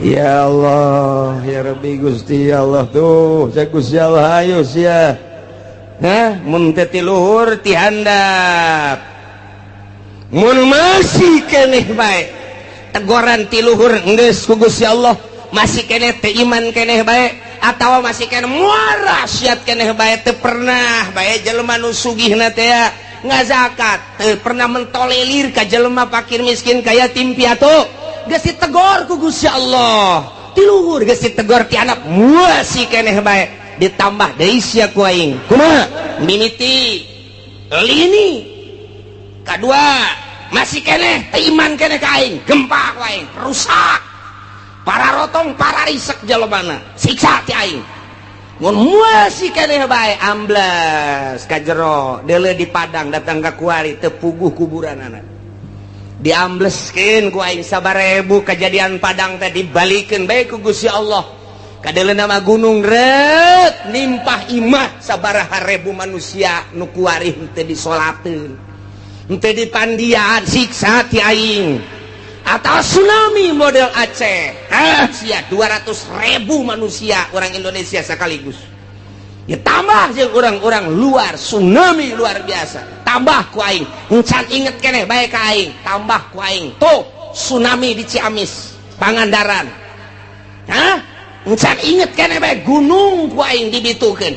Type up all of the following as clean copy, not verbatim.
Ya Allah, ya Rabbi, Gusti Allah, tuh saya Gusti Allah, ayo sia. Hah, mun teh ti luhur ti handap. Mun masih keneh bae tegoran ti luhur geus ku Gusti Allah, masih keneh teh iman keneh bae atawa masih keneh muara siat keneh bae, teu pernah bae jelema nu sugihna teh ngazakat, teu pernah mentolerir ka jelema fakir miskin ka yatim piatu, geus ditegor ku Gusti Allah ti luhur, geus ditegor ti handap, masih keneh bae, ditambah deui sia ku aing. Kumaha mimiti lini kadua masih keneh teu iman keneh ka aing, gempa ku aing, rusak para rotong, para risek jelemana, siksa ti aing. Mun masih keneh bae, ambles ka jero deuleu di Padang, datang ka kuari teu puguh kuburanana, diambleskeun ku aing. Sabarebu kejadian Padang teh dibalikeun bae ku Gusti Allah. Kadeuleu nama gunung ret nimpah imah sabaraha ribu manusia nu kuari henteu disolateun, henteu dipandian, siksa ti aing. Atau tsunami model Aceh, ah sia, 200 ribu manusia orang Indonesia sekaligus ditambah jeung orang-orang luar, tsunami luar biasa, tambah ku aing. Encan inget keneh bae ka aing, tambah ku aing tuh tsunami di Ciamis, Pangandaran. Hah, encan inget keneh bae, gunung ku aing dibitukeun.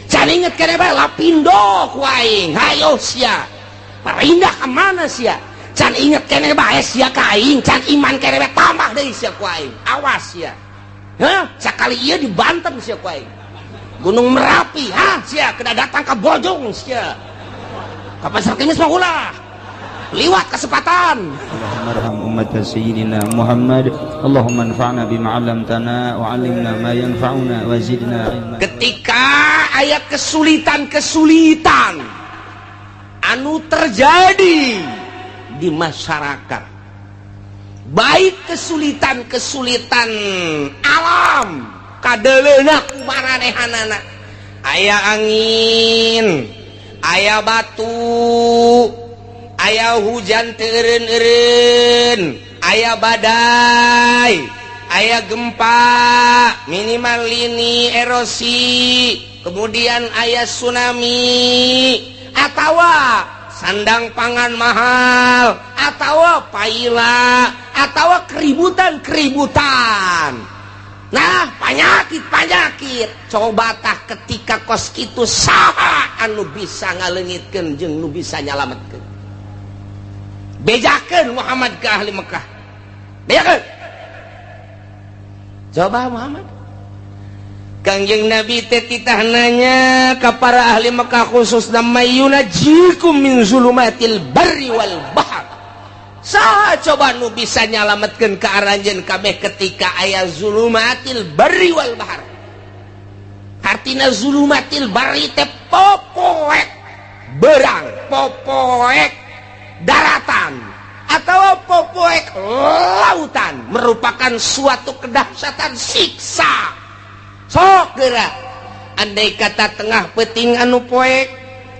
Can inget keneh bae, Lapindo ku aing. Hayo sia, pindah ke mana sia? Can inget keneh bae sia ka aing, can iman keneh bae, tambah deui sia ku aing. Awas sia. Hah, sakali ieu di Banten sia ku aing. Gunung Merapi, ha sia, kena datang ke Bojong sia. Ka Pasar Kemis mah ulah. Liwat kesempatan. اللهم ارحم أمة سيدنا محمد، اللهم انفعنا بما علمتنا وعلمنا ما ينفعنا وزدنا علما. Ketika aya kesulitan-kesulitan anu terjadi di masyarakat, baik kesulitan-kesulitan alam, kadeleuna ku maranehanana aya angin, aya batu, aya hujan teu eureun-eureun, aya badai, aya gempa, minimal lini erosi, kemudian aya tsunami atawa sandang pangan mahal atau paila atau keributan-keributan, nah penyakit-penyakit, coba tah ketika kos kitu saha anu bisa ngaleungitkeun jeung nu bisa nyalametkeun? Bejakeun Muhammad ke ahli Mekah, bejakeun coba Muhammad. Kangjeng Nabi teh titah nanya ka para ahli Mekah, khususna, "Mayyunajjikum min zulumatil barri wal bahr?" Saha coba nu bisa nyalametkeun ka aranjeun kabeh ketika aya zulumatil barri wal bahr? Artina zulumatil barri teh popoek berang, popoek daratan atau popoek lautan, merupakan suatu kedahsyatan siksa. Sok gerak, andai kata tengah peting anu poek,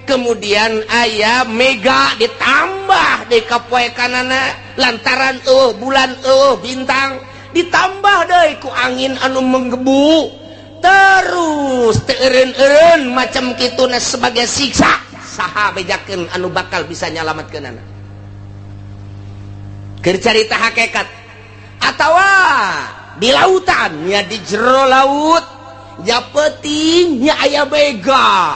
kemudian aya mega, ditambah di kapoekanana lantaran bulan, bintang, ditambah deui ku angin anu menggebu terus teu eureun-eureun macam kituna sebagai siksa, saha bejakeun anu bakal bisa nyalametkeunana? Keur carita hakikat. Atawa di lautan ya, di jero laut ya, peuting nya aya mega,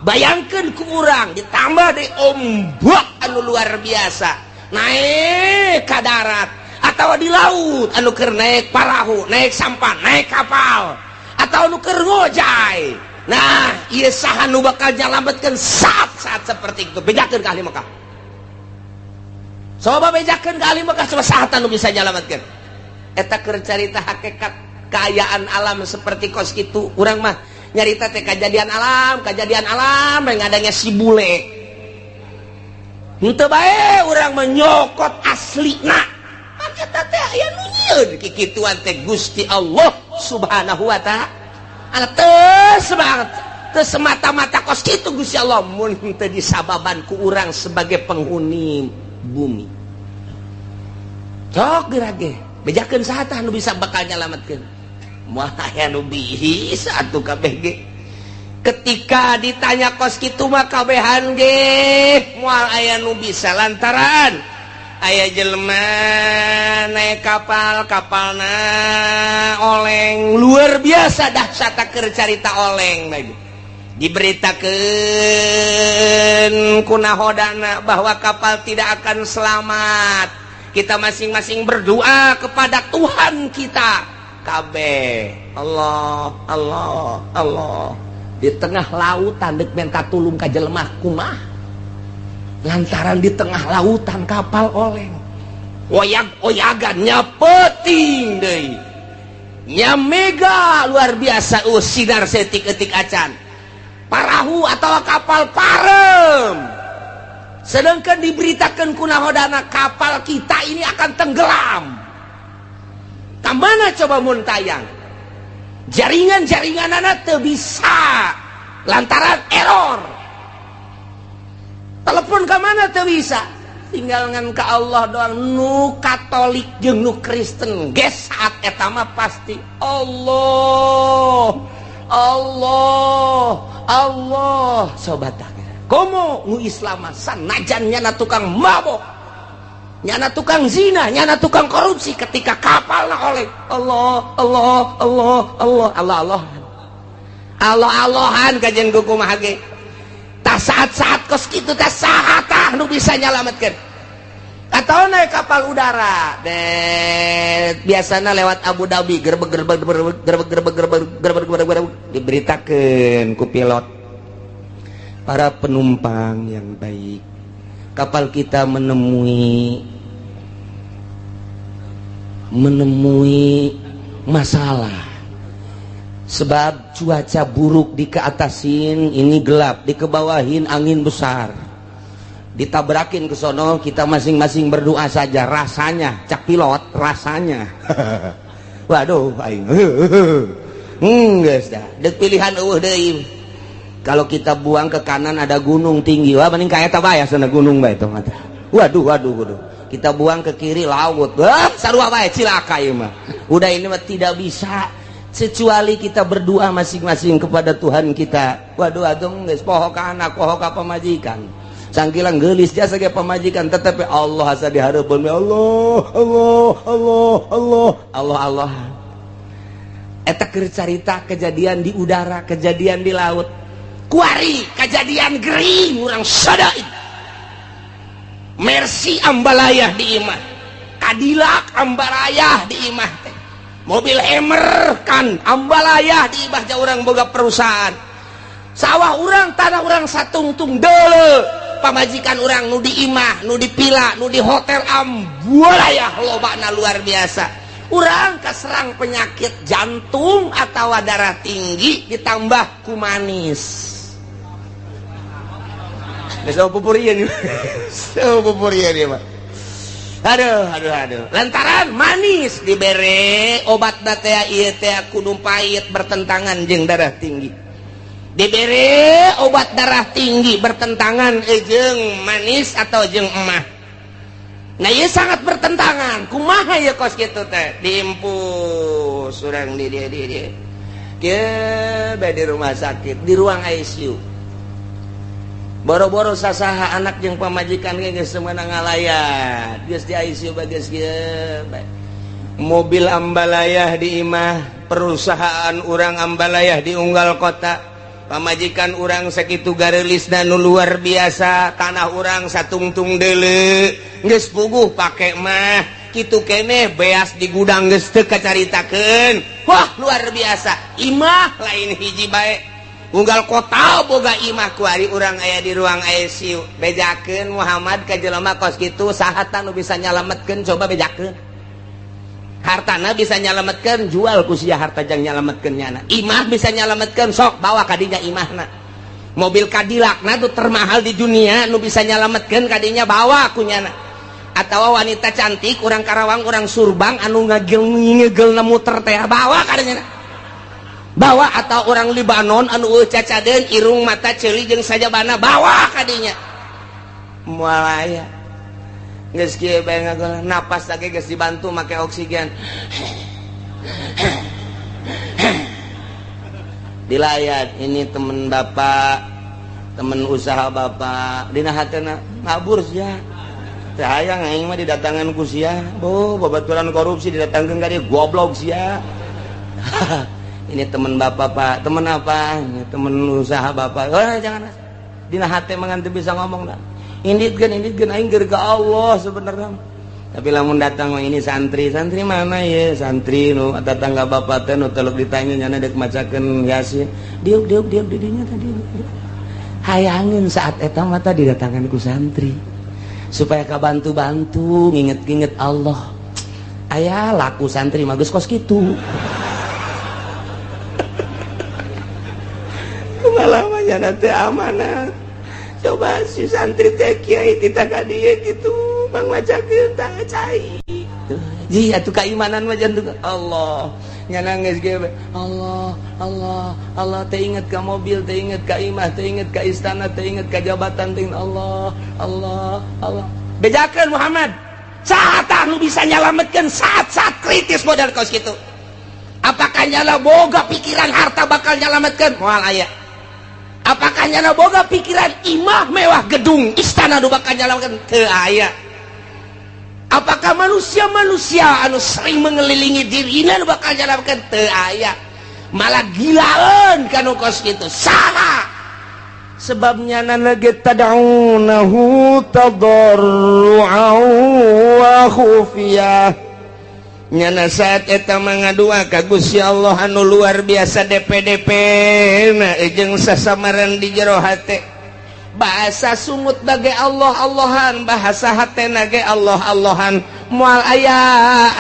bayangkan ku urang, ditambah di ombak anu luar biasa naik ke darat, atau di laut anu keur naik parahu, naik sampan, naik kapal, atau anu keur ngojay. Nah, ieu saha nu bakal nyalametkeun saat-saat seperti itu? Bejakeun ka ahli Mekah, coba bejakeun ka ahli Mekah, coba saha nu bisa nyalametkeun? Eta keur carita hakikat keayaan alam seperti kos kitu. Urang mah nyarita teh kejadian alam, kejadian alam yang adanya si bule henteu bae, urang menyokot aslina. Eta teh aya nu nyieun kikituan teh Gusti Allah Subhanahu wa Ta'ala. Teu semangat, teu semata-mata kos kitu Gusti Allah mun teu disababan ku urang sebagai penghuni bumi. Sok geura ge. Bejakeun saha tah nu bisa bakal nyalametkeun? Moal aya nu bisa atuh kabeh ge. Ketika ditanya kos kitu mah kabehan ge moal aya nu bisa, lantaran aya jelema naik kapal, kapalna oleng luar biasa dahsyat keur carita oleng lagi. Diberitakeun ku nahodana bahwa kapal tidak akan selamat. Kita masing-masing berdoa kepada Tuhan kita. Kabeh Allah, Allah, Allah. Di tengah lautan dek minta tulung ka jelema kumaha? Lantaran di tengah lautan kapal oleng. Oyag-oyagan nya peuting deui. Nya mega luar biasa sinar setik-etik acan. Parahu atau kapal parem. Sedangkan diberitakan ku nahodana kapal kita ini akan tenggelam. Kamana coba mun tayang? Jaringan-jaringan anak teu bisa lantaran error. Telepon ke mana teu bisa, tinggal ngan ke Allah doang. Nu Katolik jeung nu Kristen geus saat eta mah pasti Allah, Allah, Allah. Sobat komo nu Islam sanajan nyana tukang mabok, nyana tukang zina, nyana tukang korupsi, ketika kapal oleh Allah, Allah, Allah, Allah, Allah, Allah, Allah, Allahan kajian kumaha ge. Tah saat-saat kos kitu tah saha tah nu bisa nyalametkeun? Atau naik kapal udara deh, biasanya lewat Abu Dhabi, gerbek gerbek gerbek gerbek gerbek gerbek gerbek gerbek gerbek, diberitakeun ku pilot, para penumpang yang baik, kapal kita menemui menemui masalah sebab cuaca buruk. Di keatasin ini gelap, di kebawahin angin besar, ditabrakin ke sono. Kita masing-masing berdoa saja. Rasanya cak pilot, rasanya waduh aing geus dah deuk pilihan eueuh deui. Kalau kita buang ke kanan ada gunung tinggi, wah mending ka eta bae, sana gunung bae tong. Waduh waduh waduh, kita buang ke kiri laut, wah sarua bae, cilaka ieu mah. Udah, ini mah tidak bisa kecuali kita berdoa masing-masing kepada Tuhan kita. Waduh atuh geus poho ka anak, poho ka pamajikan, sangkilang geulis jasa ge pamajikan, tetapi Allah asa dihareupeun. Allah, Allah, Allah, Allah, Allah, Allah. Eta keur carita kejadian di udara, kejadian di laut. Kuari kejadian gering urang sadai, Mercy ambalayah di imah, Cadillac ambalayah di imah teh, mobil Hammer kan ambalayah di imah. Jauh urang boga perusahaan, sawah urang, tanah urang satungtung deuleu, pamajikan urang nu di imah, nu di pila, nu di hotel ambalayah lobana luar biasa. Urang keserang penyakit jantung atau darah tinggi ditambah ku manis. Geus pupurian, pupurian ieu mah. Aduh, aduh, aduh. Lantaran manis dibere obat teh ieu teh kudu pahit, bertentangan jeung darah tinggi. Dibere obat darah tinggi bertentangan jeung manis atau jeung emah. Nah, ieu sangat bertentangan. Kumaha ieu kos kitu teh? Diimpus urang di dia di dia. Kieu bae di rumah sakit, di ruang ICU. Boro-boro sasaha anak jeung pamajikan ge geus meunang ngalayat. Geus di ICU bae geus kieu bae. Mobil ambalayah di imah, perusahaan urang ambalayah di unggal kota. Pamajikan urang sakitu gareulisna nu luar biasa, tanah urang satungtung deuleu, geus puguh pake mah. Kitu keneh beas di gudang geus teu kacaritakeun. Wah, luar biasa. Imah lain hiji bae. Unggal kota boga imah. Kuari urang aya di ruang ICU. Bejakeun Muhammad ka jelema kos kitu, saha tah nu bisa nyalametkeun? Coba bejakeun. Hartana bisa nyalametkeun, jual ku sia harta jang nyalametkeun nyana. Imah bisa nyalametkeun, sok bawa kadinya imahna. Mobil Cadillac na tuh termahal di dunia nu bisa nyalametkeun kadinya, bawa ku nyana. Atau wanita cantik urang Karawang, urang Surbang anu ngagel ngegel muter teh, bawa kadinya, bawa. Atau orang Libanon anu cacadeun irung mata ceuli jeung sajabana, bawa kadinya. Moal aya. Geus kieu bae ngagoler, napas lagi geus dibantu make oksigen. Dilayat, ini temen bapak, temen usaha bapak, dina hatena ngabur sia. Teu hayang aing mah didatangan ku sia. Oh, babaturan korupsi didatangkeun ka dieu goblok sia. Ini temen bapak, Pak. Temen apa? Ini temen usaha bapak. Oh, jangan. Dina hate mah teu bisa ngomong dah. Inditkeun aing keur ka Allah sebenarnya. Tapi lamun datang mah ini santri, santri mana ya? Santri nu tetangga bapak teh nu teluk ditanya nyana deuk macakeun Yasin. Diuk diuk diuk di dinya tadi. Hayangeun saat eta mah tadi didatangan ku santri. Supaya kabantu-bantu nginget-nginget Allah. Aya laku santri mah geus kos kitu. Kumaha teh amanah. Coba si santri teh kiai titah ka dieu kitu bang macakeun tah cai. Ji atuh kaimanan mah jantung Allah. Nya geus ge Allah Allah Allah teh inget ka mobil, teh inget ka imah, teh inget ka istana, teh inget ka jabatan, teh Allah Allah Allah. Bejakeun Muhammad. Saha tah nu bisa nyalametkeun saat-saat kritis modal kos kitu? Apakah nyala boga pikiran harta bakal nyalametkeun? Moal aya. Apakah nyala boga pikiran imah mewah gedung istana nu bakal nyalametkeun? Teu aya. Apakah manusia-manusia anu sering mengelilingi dirina nu bakal nyalametkeun? Teu aya. Malah gilaeun kanu kos kitu. Saha? Sebabnya nana ge tad'unahu tadarru'an wa khufiyah. Nyana saat eta mangadua ka Gusti Allah anu luar biasa DPDP na jeung sasamaran di jero hate. Bahasa sungut bage Allah Allahan, bahasa hatena ge Allah Allahan. Moal aya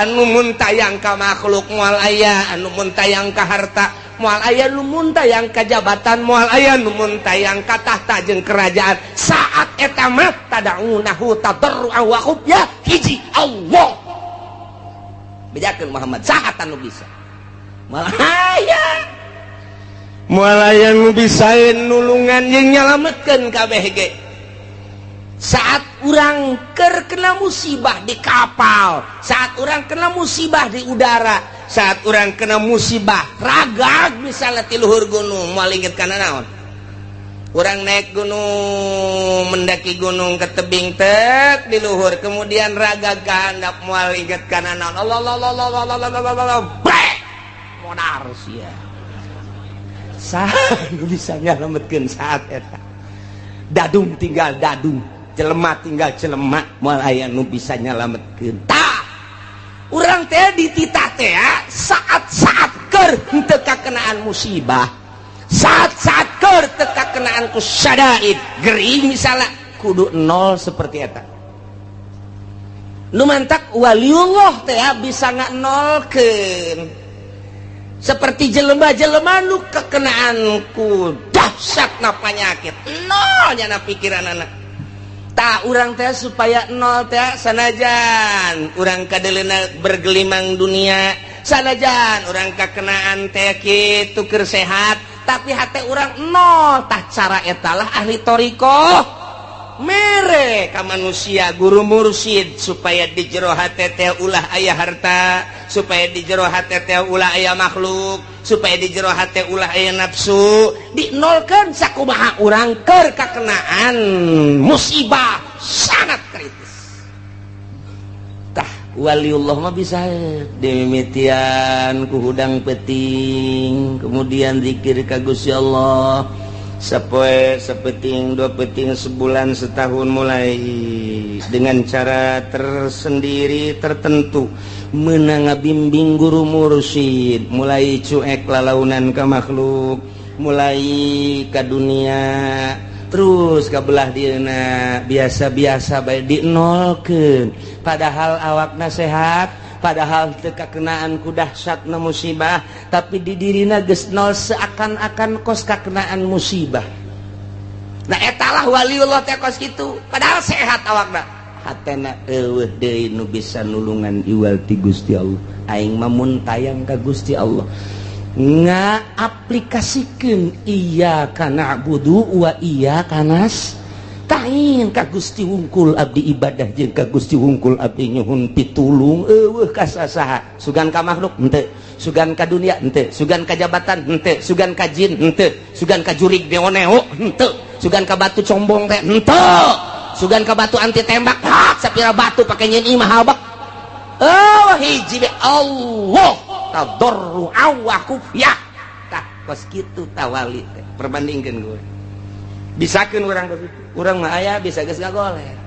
anu muntayang ka makhluk, moal aya anu muntayang ka harta, moal aya nu muntayang ka jabatan, moal aya nu muntayang ka tahta jeung kerajaan. Saat eta mah tad'unahu tadarru'an wa khufyah, hiji Allah. Bejakeun Muhammad, saha nu bisa? Moal aya. Moal aya nu bisa nulungan jeung nyalametkeun kabeh ge. Saat urang keur kena musibah di kapal, saat urang kena musibah di udara, saat urang kena musibah ragag misalnya ti luhur gunung, moal inget kana naon? Urang naik gunung, mendaki gunung ke tebing tek di luhur, kemudian ragag ka handap moal inget kana naon? Allah Allah Allah Allah Allah Allah Allah, brek modar sia. Saha nu bisa nyalametkeun saat eta? Dadung tinggal dadung, jelema tinggal jelema, moal aya nu bisa nyalametkeun. Tah, urang teh dititah teh saat-saat keur henteu kakenaan musibah, saat-saat keur teu kakenaan ku syadaid, gering misalnya kudu nol seperti eta. Nu mantak waliullah teh bisa nganolkeun. Seperti jelema-jelema nu kekenaan ku dahsyatna panyakit, nol nyana pikiran anak. Tak urang teh supaya nol teh sanajan urang kadeleuna bergelimang dunia, sanajan urang kakenaan teh kitu keur sehat, tapi hate urang nol. Tah cara etalah ahli thariqah mere ka manusia guru mursyid supaya di jero hate teh ulah aya harta, supaya di jero hate teh ulah aya makhluk, supaya di jero hate ulah aya nafsu, dinolkeun sakumaha urang keur kakenaan musibah sangat kritis. Tah waliullah mah bisa dimimitian ku hudang peting, kemudian zikir ka Gusti Allah sapoe, sepeting, dua peting, sebulan, setahun, mulai dengan cara tersendiri tertentu menang bimbing guru mursyid, mulai cuek lalaunan ka makhluk, mulai ka dunia, terus ka belah dieuna biasa-biasa bae dinolkeun, padahal awakna sehat, padahal teu kakenaan ku dahsyatna musibah, tapi di dirina geus nol seakan-akan kos kakenaan musibah. Nah etalah waliullah teh kos kitu, padahal sehat awakna, hatena eueuh deui nu bisa nulungan iwal ti Gusti Allah. Aing mah mun tayang ka Gusti Allah ngaaplikasikeun iyyaka na'budu wa iyyaka nasta'in. Tain ka Gusti wungkul abdi ibadah jeung ka Gusti wungkul abdi nyuhun pitulung eueuh ka sasaha. Sugan ka makhluk henteu, sugan ka dunia henteu, sugan ka jabatan henteu, sugan ka jin henteu, sugan ka jurig neo-neo henteu, sugan ka batu combong teh henteu, sugan ka batu anti tembak hak sapira batu pake nyeun imah habak. Oh hiji be Allah tadarru wa khufyah. Tah kos kitu tawali teh perbandingkeun gue. Bisakeun urang berpikir, urang mah aya bisa geus ngagoler.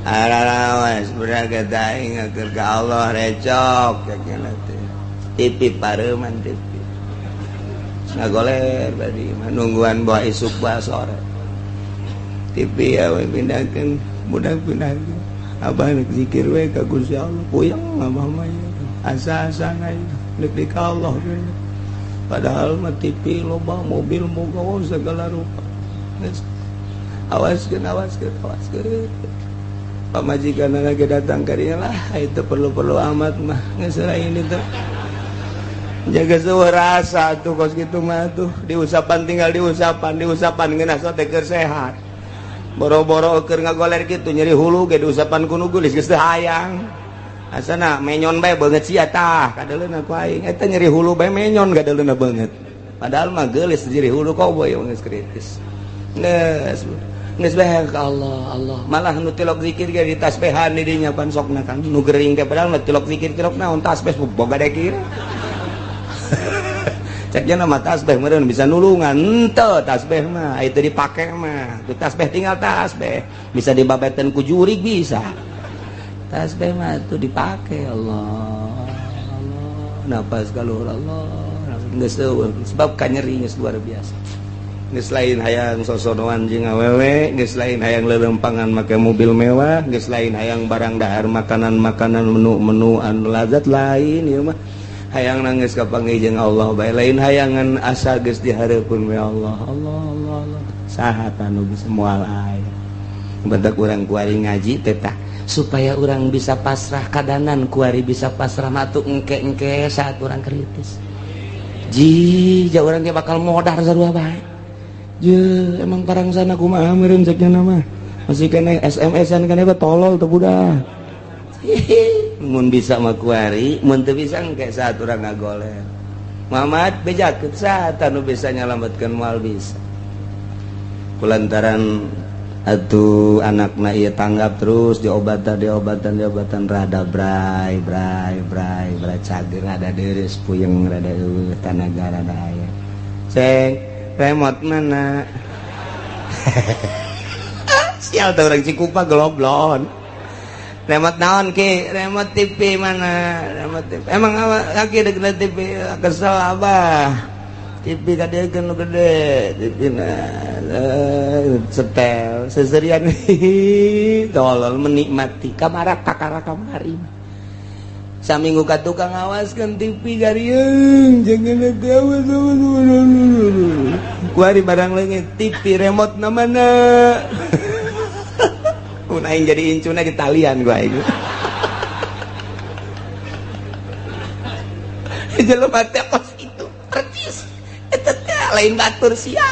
Ararawas beraga aing ngatur ka Allah recok cenah teh. TV pareuman TV. Ngagoler badi mah nungguan bawa isuk bawa sore. TV ya we pindahkeun, budak pindahkeun. Abah rek zikir we ka Gusti Allah, puyeng abah mah asa-asa rek di ka Allah we. Padahal mah TV loba, mobil moga segala rupa. Awaskeun, awaskeun, awaskeun. Pamajikan lagi datang ka dieu lah, itu perlu-perlu amat mah geus lain itu. Jaga seueuh rasa tuh kos kitu mah tuh, diusapan tinggal diusapan, diusapan ngeunah teh keur sehat. Boro-boro keur ngagoler kitu nyeri hulu ge diusapan ku nu geulis geus teu hayang. Asana menyon bae beungeut sia tah kadeuleuna ku aing eta nyeri hulu bae menyon kadeuleuna beungeut. Padahal mah geulis nyeri hulu koboy geus kritis. Geus geus bae ka Allah Allah malah nu tilok zikir ge ditasbehan di dinya pan sokna kan nu gering teh padahal mah tilok zikir tilok naon tasbeh boga dekir. Cek nya mah tasbeh meureun bisa nulungan henteu tasbeh mah itu dipake mah tu tasbeh tinggal tasbeh bisa dibabeteun ku jurig bisa. Tasbih mah itu dipakai Allah, Allah napas kaluhur Allah geus eueuh sebab kanyeri geus luar biasa. Geus lain hayang sosonoan jeung awewe, geus lain hayang lelempangan make mobil mewah, geus lain hayang barang dahar makanan-makanan menu-menu anu lazat lain ieu mah hayang nangis kapanggih jeung Allah bae lain hayangan asa geus dihareupeun we Allah Allah Allah Allah saha tanu geus moal aya. Bentak urang kuari ngaji teh tah supaya orang bisa pasrah kadanan kuari bisa pasrah matu engke-engke saat orang kritis ji jauh orangnya bakal modar sarua bae je emang parang sana kumaha meureun cek nya mah masih kena SMS-an kana tolol teu budak mun bisa mah kuari mun teu bisa engke saat urang ngagoler Muhammad bejakeun saat anu bisa nyalametkeun moal bisa kulantaran atuh anakna ieu tanggap terus diobatan diobatan diobatan rada bray bray bray bray cager rada deures puyeng rada eueuh tanaga rada aya ceng remote mana sial teh urang Cikupa geloblon remote naon ki remote TV mana remote TV emang laki dek TV kesel abah TV kadekeun nu gede TV na setel seserian tolol menikmati kamara kakara kamari saminggu ka tukang ngawaskeun TV gariung jangan awas kuari barang leungit TV remote na mana mun aing jadi incuna di talian gua aing jelema teh kos itu percis eta teh lain batur sia.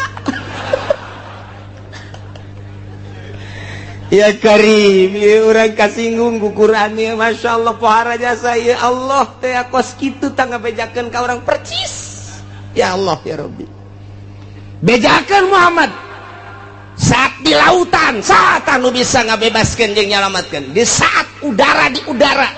Ya Karim, ya urang kasinggung ku Quran ya Masya Allah pohara jasa ya Allah teh kos kitu tah ngabejakeun ka urang percis. Ya Allah ya Rabbi. Bejakeun Muhammad saat di lautan, saat anu bisa ngabebaskeun jeung nyalametkeun. Di saat udara di udara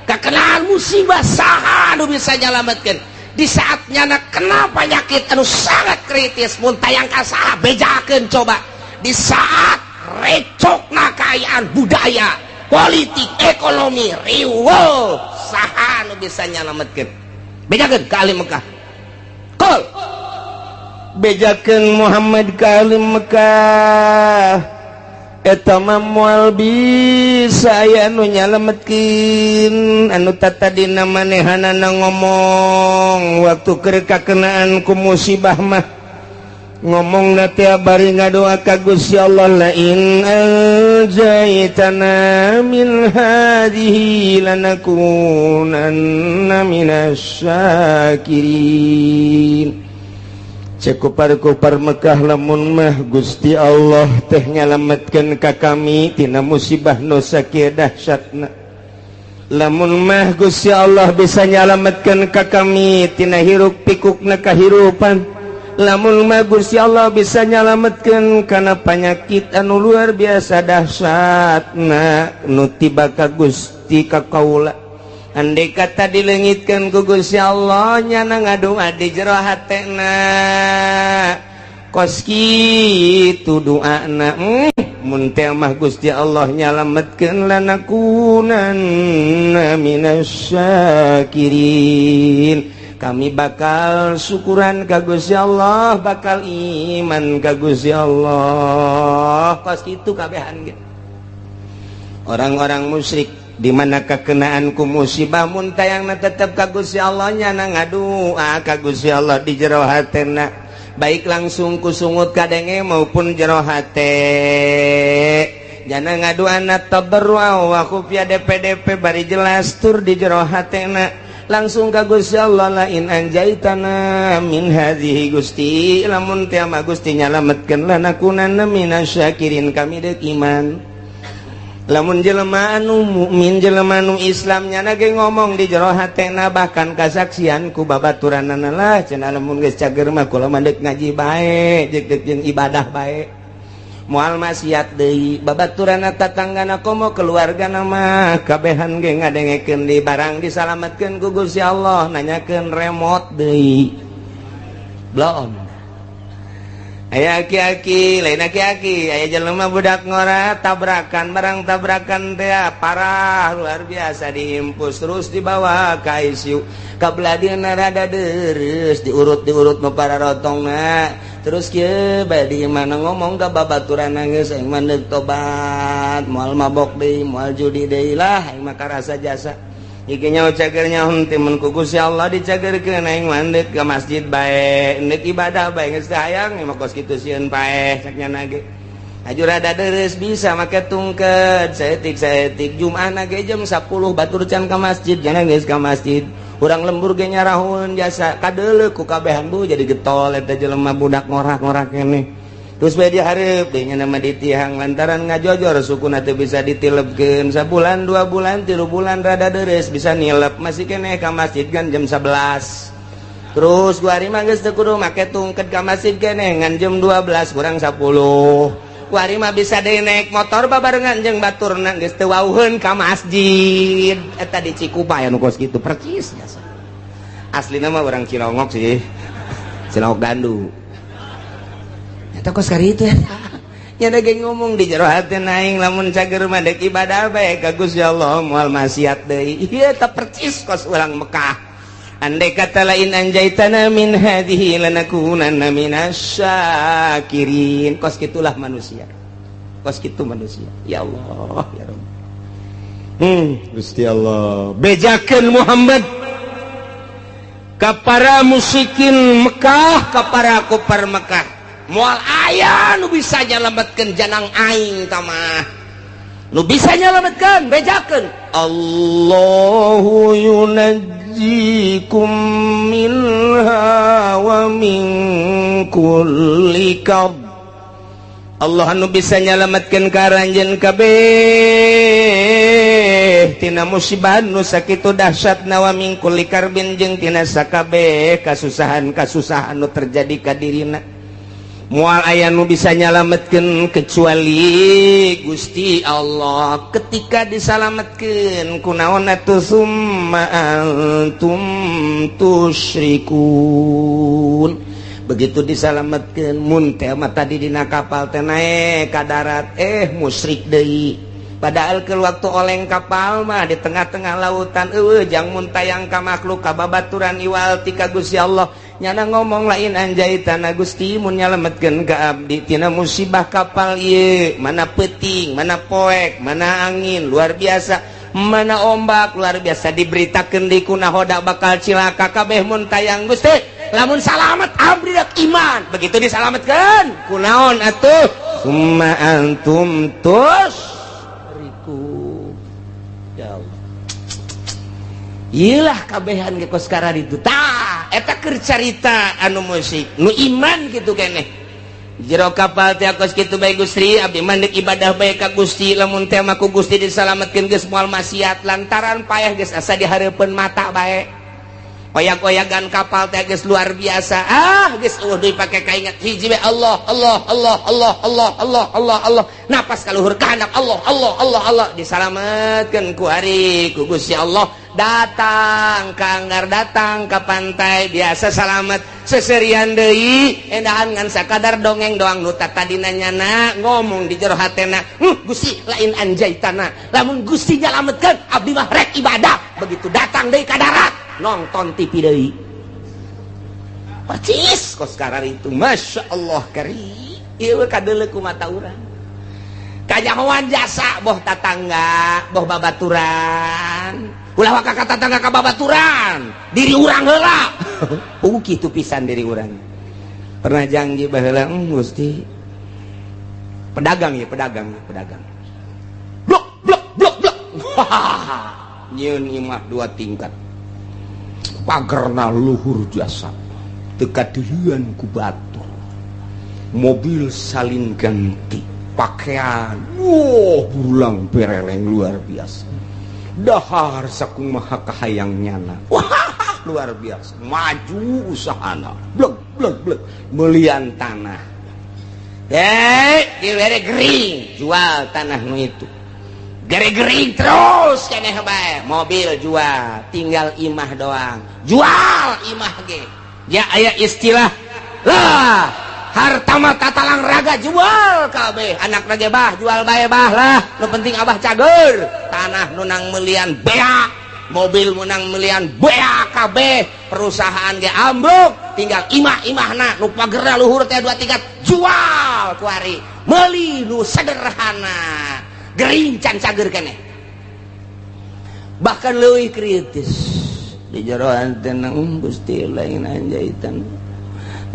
kakenaan musibah saha anu bisa nyalametkeun. Di saat nyana kena penyakit anu sangat kritis mun tayang ka saha bejakeun coba. Di saat recokna kaayaan budaya, politik, ekonomi, riweuh, saha nu bisa nyalametkeun. Bejakeun ka ahli Mekah. Qul bejakeun Muhammad ka ahli Mekah eta mah moal bisa aya anu nyalametkeun anu tatadina manehanana ngomong waktu keur kakenaan ku musibah mah ngomong na teh bari ngadoa ka Gusti Allah la in anjaytana min hadhihi lanakunanna minasy syakirin. Cek kupar-kupar Mekah lamun mah Gusti Allah teh nyalametkeun ka kami tina musibah nu sakieu dahsyatna. Lamun mah Gusti Allah bisa nyalametkeun ka kami tina hiruk pikukna kahirupan. Lamun mah Gusti Allah bisa nyalametkeun kana panyakit anu luar biasa dahsyatna nu tiba ka Gusti ka kaula. Andai kata dilengitkan ku Gusti Allah nyana ngadua di jero hatena kos kitu doana mun teh mah Gusti Allah nyalametkeun lanakunanna minasyakirin. Kami bakal syukuran ka Gusti Allah, bakal iman ka Gusti Allah. Kos kitu kabehan ge orang-orang musyrik di mana kekenaan ku musibah mun tayangna tetep ka Gusti Allah nyana ngadua ka Gusti Allah di jero hatena, baik langsung ku sungut kadenge maupun jero hate nyana ngaduana tabarrua wa khufya DPDP bari jelas tur di jero hatena langsung ka Gusti Allah la in anjaitana min hadhihi Gusti lamun teh mah Gusti nyalametkeun lanakunanna minasyakirin kami deuk iman. Lamun jelema anu mukmin jelema anu Islam nyana ge ngomong di jero hatena bahkan kasaksian ku babaturanana lah cenah lamun geus cager mah kula mah deuk ngaji bae jeung deuk jeung ibadah bae moal maksiat deui babaturanna tatanggana komo keluargana mah kabehan ge ngadengekeun di barang disalametkeun ku Gusti Allah nanyakeun remote deui bloon. Aya aki-aki, lain aki-aki, aya jelema budak ngora tabrakan, barang tabrakan teh parah luar biasa diimpus terus dibawa ka ICU. Kabeladieuna rada deres, diurut-diurut nu para rotongna. Terus kieu bae di mana ngomong ka babaturan geus aing mah deuk tobat, moal mabok deui, moal judi deui lah, aing mah karasa jasa. Iki nyaho cager nyaho teh mun ku Gusti Allah dicagerkeun aing mah deuk ka masjid bae, deuk ibadah bae geus teu hayang mah kos kitu sieun paeh cak nyana ge. Aju rada deres bisa make tungkeut saeutik-saeutik Jumaah ge jam 10 batur can ka masjid, jangan geus ka masjid. Urang lembur ge nyarahun jasa kadeuleuh ku kabehan bu jadi getol eta jelema budak ngorak-ngorak keneh. Terus bae dihareup deui nya nama ditihang lantaran ngajojor sukuna teu bisa ditilebkeun sabulan 2 bulan 3 bulan rada deres bisa nilep masih keneh ka masjid kan jam 11. Terus gua ari mah geus teu kudu make tungket ka masjid keneh ngan jam 12 kurang 10. Gua ari mah bisa deui naik motor babarengan jeung baturna geus teu wauheun ka masjid. Eta di Cikupa aya nu kos kitu percis jasa. Aslina mah urang Cilongok sih. Cilongok Gandu. Eta kos kari itu eta. Nya ge ngomong di jero hati aing lamun cager mah deuk ibadah bae ka Gusti Allah moal maksiat deui. Ieu eta percis kos urang Mekah. Andai kata lain anjaitana min hadhihi lanakunanna minasyakirin. Kos kitulah manusia. Kos kitu manusia. Ya Allah, ya Rabb. Gusti Allah, bejakeun Muhammad ka para musyrikin Mekah, ka para kufar Mekah. Moal aya nu bisa nyalametkeun janang aing tamah. Nu bisa nyalametkeun bejakeun. Allahu yunajjikum minha wa min kulli karb. Allah nu bisa nyalametkeun ka aranjeun kabeh tina musibah nu sakitu dahsyatna wa min kulli karbin jeung tina sakabeh kasusahan-kasusahan nu terjadi ka dirina. Moal aya nu bisa nyalametkeun kecuali Gusti Allah. Ketika disalametkeun kunaon atuh summa antum tusyrikun. Begitu disalametkeun mun teh mah tadi dina kapal teh naek ka darat musyrik deui. Padahal ke waktu oleng kapal mah di tengah-tengah lautan eueuh jang mun tayang ka makhluk ka babaturan iwal ti ka Gusti Allah. Nyana ngomong lain anjaitana Gusti mun nyalametkeun ka abdi tina musibah kapal ieu, mana peuting, mana poek, mana angin luar biasa, mana ombak luar biasa diberitakeun di kunahoda bakal cilaka kabeh mun tayang Gusti. Lamun salamet abdi dak iman. Begitu disalametkeun kunaon atuh summa antum tusriku. Ya Allah. Iyalah kabehan ge kos kararitu tah. Eta keur carita anu musik nu iman kitu keneh. Jero kapal teh kos kitu bae Gusti, abdi mah deuk ibadah bae ka Gusti, lamun teh mah ku Gusti disalametkeun geus moal maksiat lantaran payah geus asa di hareupeun mata bae. Oyak-oyagan kapal teh geus luar biasa. Ah, geus eueuh deui pake kaingat hiji we Allah, Allah, Allah, Allah, Allah, Allah, Allah, Allah. Napas ka luhur ka handap Allah, Allah, Allah, Allah disalametkeun ku ari ku Gusti Allah. Datang ka anggar datang ka pantai biasa salamet seserian deui endahan ngan sakadar dongeng doang nu tadina nyana ngomong di jero hatena, Gusti lain anjaitana lamun Gusti nyalametkeun abdi mah rek ibadah. Begitu datang deui ka darat nonton TV deui percis kos karar itu. Masya Allah kari ieu kadeuleu ku mata urang kanyahoan jasa boh tatangga boh babaturan ulah waka ka tatangga ka babaturan diri urang heula. Kitu pisan diri urang pernah janji baheula Gusti pedagang ya pedagang pedagang blok blok blok blok nyieun imah 2 tingkat pagerna luhur jasa teu kadeuleun ku batur mobil salin ganti pakaian wuh burulang bereleng luar biasa dahar sakumaha kahayang nyana wah luar biasa maju usahana blek blek blek melian tanah dibere gering jual tanah nu itu gering-gering terus keneh bae mobil jual tinggal imah doang jual imah ge ya aya istilah lah harta mah tatalang raga jual kabeh anak ge bah jual bae bah lah nu penting abah cager tanah nu nang melian beak mobil menang melian beak kabeh perusahaan ge ambruk tinggal imah-imahna nu pagerna luhur teh 2 tingkat jual kuari meuli nu sederhana gering can cager keneh bahkan leuwih kritis di jeroan teh Gusti lain anjaitan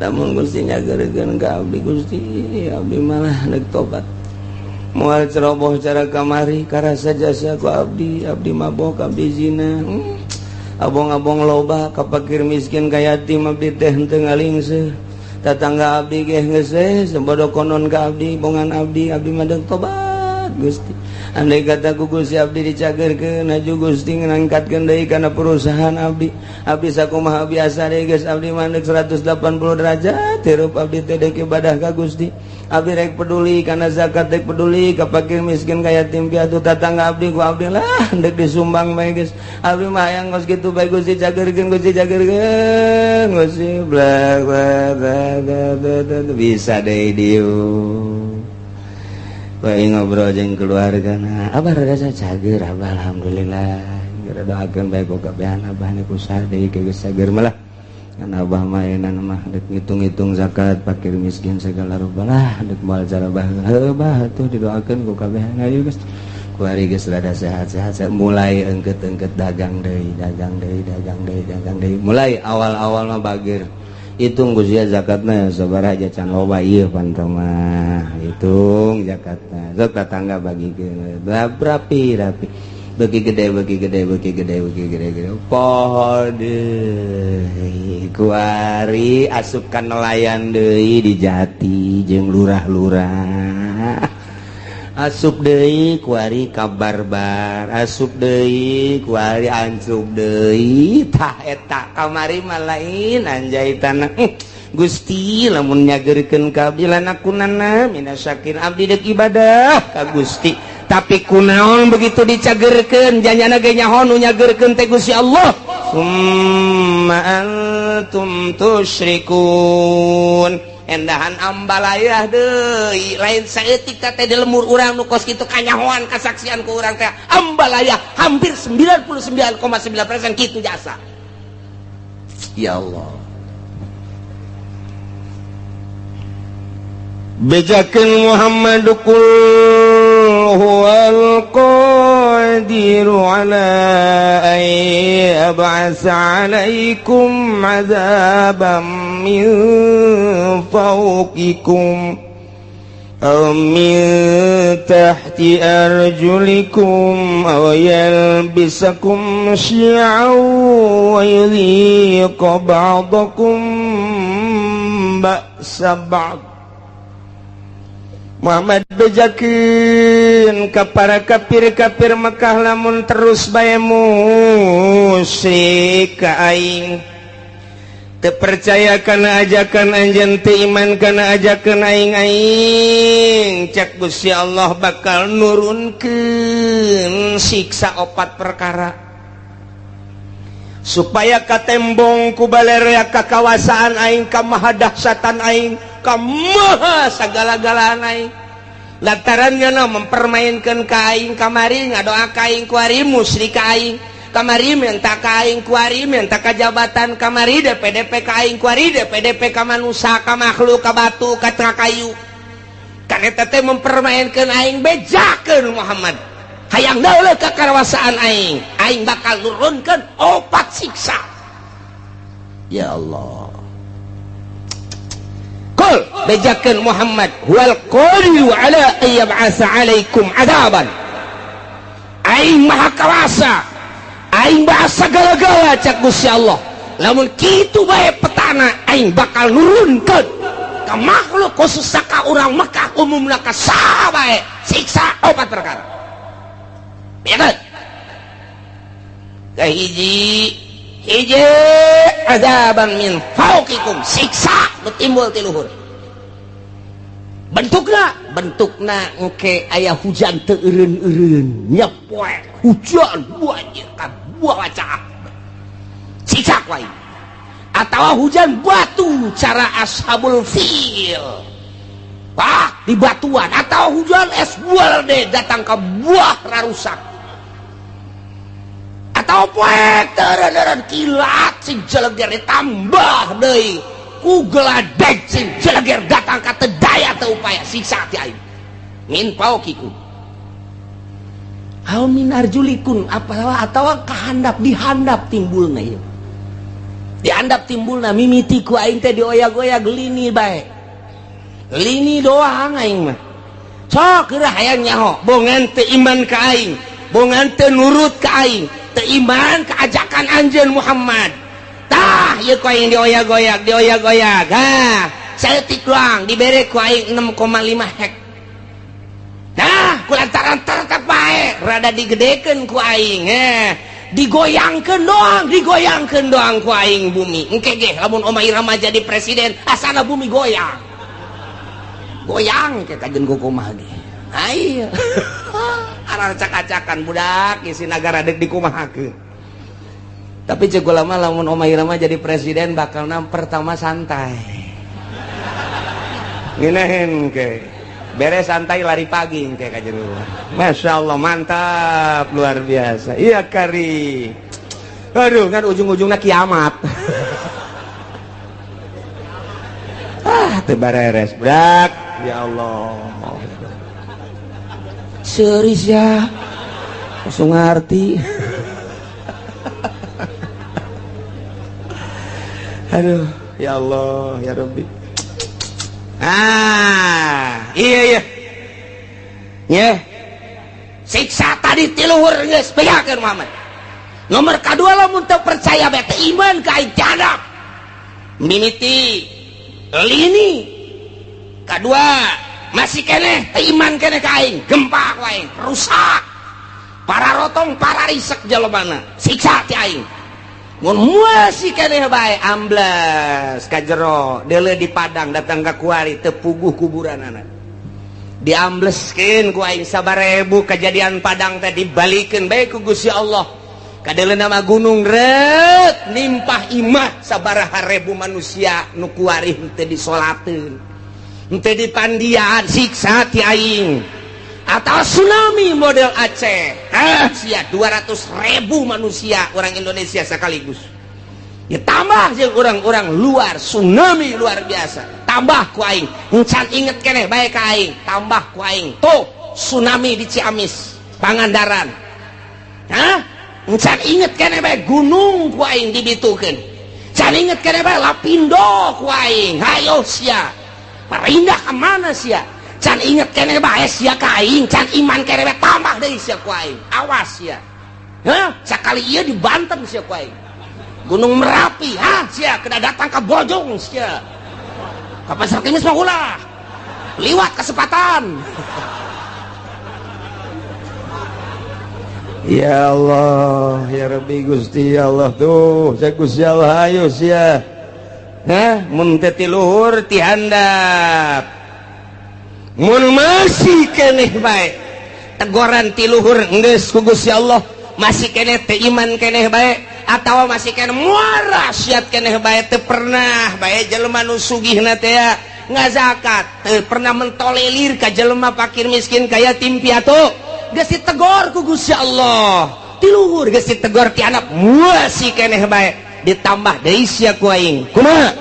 lamun Gusti nyagerkeun ka abdi Gusti abdi malah deuk tobat moal ceroboh cara kamari karasa jasa ku abdi abdi mabok abdi zina abong-abong loba ka fakir miskin ka yatim abdi teh henteu ngalingseut tatangga abdi ge geus we sabodo konon ka abdi bongan abdi abdi mah deuk tobat Gusti andai kata ku Gusti abdi dicagerkeun aju Gusti ngangkatkeun deui kana perusahaan abdi abdi sakumaha biasa deui geus abdi mah deuk 180 derajat hirup abdi teh deuk ibadah ka Gusti abdi rek peduli kana zakat rek peduli ka fakir miskin ka yatim piatu tatangga abdi ku abdi lah deuk disumbang bae geus abdi mah hayang geus kitu bae Gusti cagerkeun Gusti cagerkeun Gusti bla bla bla bisa deui dieu bae ngobrol jeung keluarga na abah rada cager abah alhamdulillah geura doakeun bae ku kabehan abah ni usaha deui geus cager malah kan abah mah euna mah deuk ngitung-ngitung zakat fakir miskin segala rupa lah deuk moal cara bah heuh bah atuh didoakeun ku kabehan ayo geus kuari geus rada sehat-sehat mulai engket-engket dagang deui dagang deui dagang deui dagang deui mulai awal-awal mah bageur hitung Gusti zakatna sabaraha aja can loba ieu pan mah hitung zakatna sok tatangga bagikeun rapi rapi beuki gede beuki gede beuki gede beuki gede gede poho deui kuari asup ka nelayan deui di jati jeung lurah-lurah asup deui kuari ka barbar asup deui kuari ancup deui tah eta kamari mah lain anjaitana Gusti lamun nyageurkeun ka abdi lanakunanna minasyakirin abdi deuk ibadah ka Gusti tapi kunaon begitu dicagerkeun janyana ge nyaho nu nyageurkeun teh Gusti Allah summa antum tusyrikun endahan ambalayah deui lain saeutik teh di lemur urang nu kos kitu kanyahoan kasaksian ku urang teh ambalayah hampir 99,9% kitu jasa ya Allah bejakeun Muhammad qul huwal qadiru ala ay yab'atsa 'alaikum 'adzaban min fawqikum أو من تحت أرجلكم أو يلبسكم شيعا ويذيق بعضكم بأس بعض. Muhammad bejakeun ka para kafir-kafir Mekah lamun terus bae musyrik ka aing, teu percaya kana ajakan anjeun, teu iman kana ajakan aing, aing cek Gusti Allah bakal nurunkeun siksa opat perkara supaya katembong ku balerea kakawasaan aing, ka mahadahsatan aing, ka maha sagala-galaan aing. Lantaran nya mempermainkan ka aing kamari, ngadoa ka aing kuari, musyrik ka aing kamari, minta ka aing kuari, minta ka jabatan kamari, DPDP ka aing kuari, DPDP ka manusia, ka makhluk, ka batu, ka kayu. Kan eta teh mempermainkan aing. Bejakeun Muhammad, hayang dauleuh ka karawasaan aing, aing bakal nurunkeun opat siksa. Ya Allah, qul bejakeun Muhammad, huwal qadiru ala an yab'atsa alaikum adaban. Aing maha kawasa, aing bahasa segala-gala cak Gusti Allah. Lamun kitu bae petana, aing bakal nurunkeun ka makhluk khusus ka urang Mekah umumna ka saha bae siksa opat perkara. Bejakeun kahiji hiji, azaban min fauqikum, siksa nu timbul ti luhur. Bentukna bentukna engke aya hujan teu eureun-eureun, nyepoek hujan banjir ka buah wacaah, siksa ku aing. Atawa hujan batu cara ashabul fil, wah di batuan, atau hujan es buah datang ke buah rarusak, atau poek teureun-eureun kilat sing jeleger ditambah deui ku geladeg sing jeleger datang ka teu daya teu upaya, siksa ti aing. Min fauqikum aw min arjulikum, apa atawa kahandap dihandap timbulna ieu, dihandap timbulna mimiti ku aing teh dioyag-oyag lini bae, lini doang aing mah. Sok geura hayang nyaho, bongan teu iman ka aing, bongan teu nurut ka aing, teu iman ka ajakan anjeun Muhammad. Tah ieu ku aing dioyag-oyag, dioyag-oyag. Ha, saeutik doang dibere ku aing 6,5 hek. Nah, ku lantaran tetep bae rada digedekeun ku aing, digoyangkeun doang, digoyangkeun doang ku aing bumi. Engke ge lamun Oma Irama jadi presiden, asana bumi goyang. Goyang ke kajen kumaha ge. Ayo. Aracak-acakan budak isi nagara deuk dikumahakeun. Tapi cek ulama lamun Oma Irama jadi presiden bakalna pertama santai. Ngeunaheun ke. Beres santai lari pagi engke ka jero. Masya Allah mantap luar biasa. Iya kari. Aduh kan ujung-ujungnya kiamat. Ah teu bareres budak. Ya Allah. Serius ya. Langsung ngerti. Aduh, ya Allah, ya Rabbi. Ah, iya iya. Nyeh. Siksa tadi ti luhur geus bejakeun Muhammad. Nomor kadua lamun teu percaya bae teu iman ka aing jadap. Mimiti lini. Kadua masih keneh teu iman keneh ka aing, gempa ku aing, rusak. Para rotong, para risek jelema siksa ti aing. Mun masih keneh bae ambles ka jero, deuleu di padang datang ka kuari teu puguh kuburanana. Diambleskeun ku aing sabarebu kejadian padang teh dibalikeun bae ku Gusti Allah. Kadeuleu nama gunung reut nimpah imah sabaraha ribu manusia nu kuari henteu disolateun. Henteu dipandian siksa ti aing. Atau tsunami model Aceh. Ah, sia 200.000 manusia orang Indonesia sekaligus. Ya tambah jeung orang-orang luar tsunami luar biasa. Tambah ku aing. Encan inget keneh bae ka aing, tambah ku aing. Tuh tsunami di Ciamis, Pangandaran. Hah? Encan inget keneh bae gunung ku aing dibitukeun. Can inget keneh bae Lapindo ku aing. Hayo sia. Parindah ka mana sia? Can inget keneh bae sia ka aing, can iman keneh bae, tambah deui sia ku aing. Awas sia. Hah? Sakali ieu di Banten sia ku aing. Gunung Merapi, ha? Sia kena datang ke Bojong sia. Ka Pasar Kemis mah ulah. Liwat kesempatan. Ya Allah, ya Rabbi Gusti ya Allah tuh, saya Gusti Allah ayo sia. Hah, mun teh ti luhur ti handap. Mun masih keneh bae. Tegoran ti luhur geus ku Gusti Allah, masih keneh teh iman keneh bae atawa masih keneh muara siat keneh bae teu pernah bae jelema nu sugihna teh ngazakat, teu pernah mentolelir ka jelema fakir miskin kaya yatim piatu. Geus ditegor ku Gusti Allah ti luhur, geus ditegor ti anak masih keneh bae ditambah deui sia ku aing. Kumaha?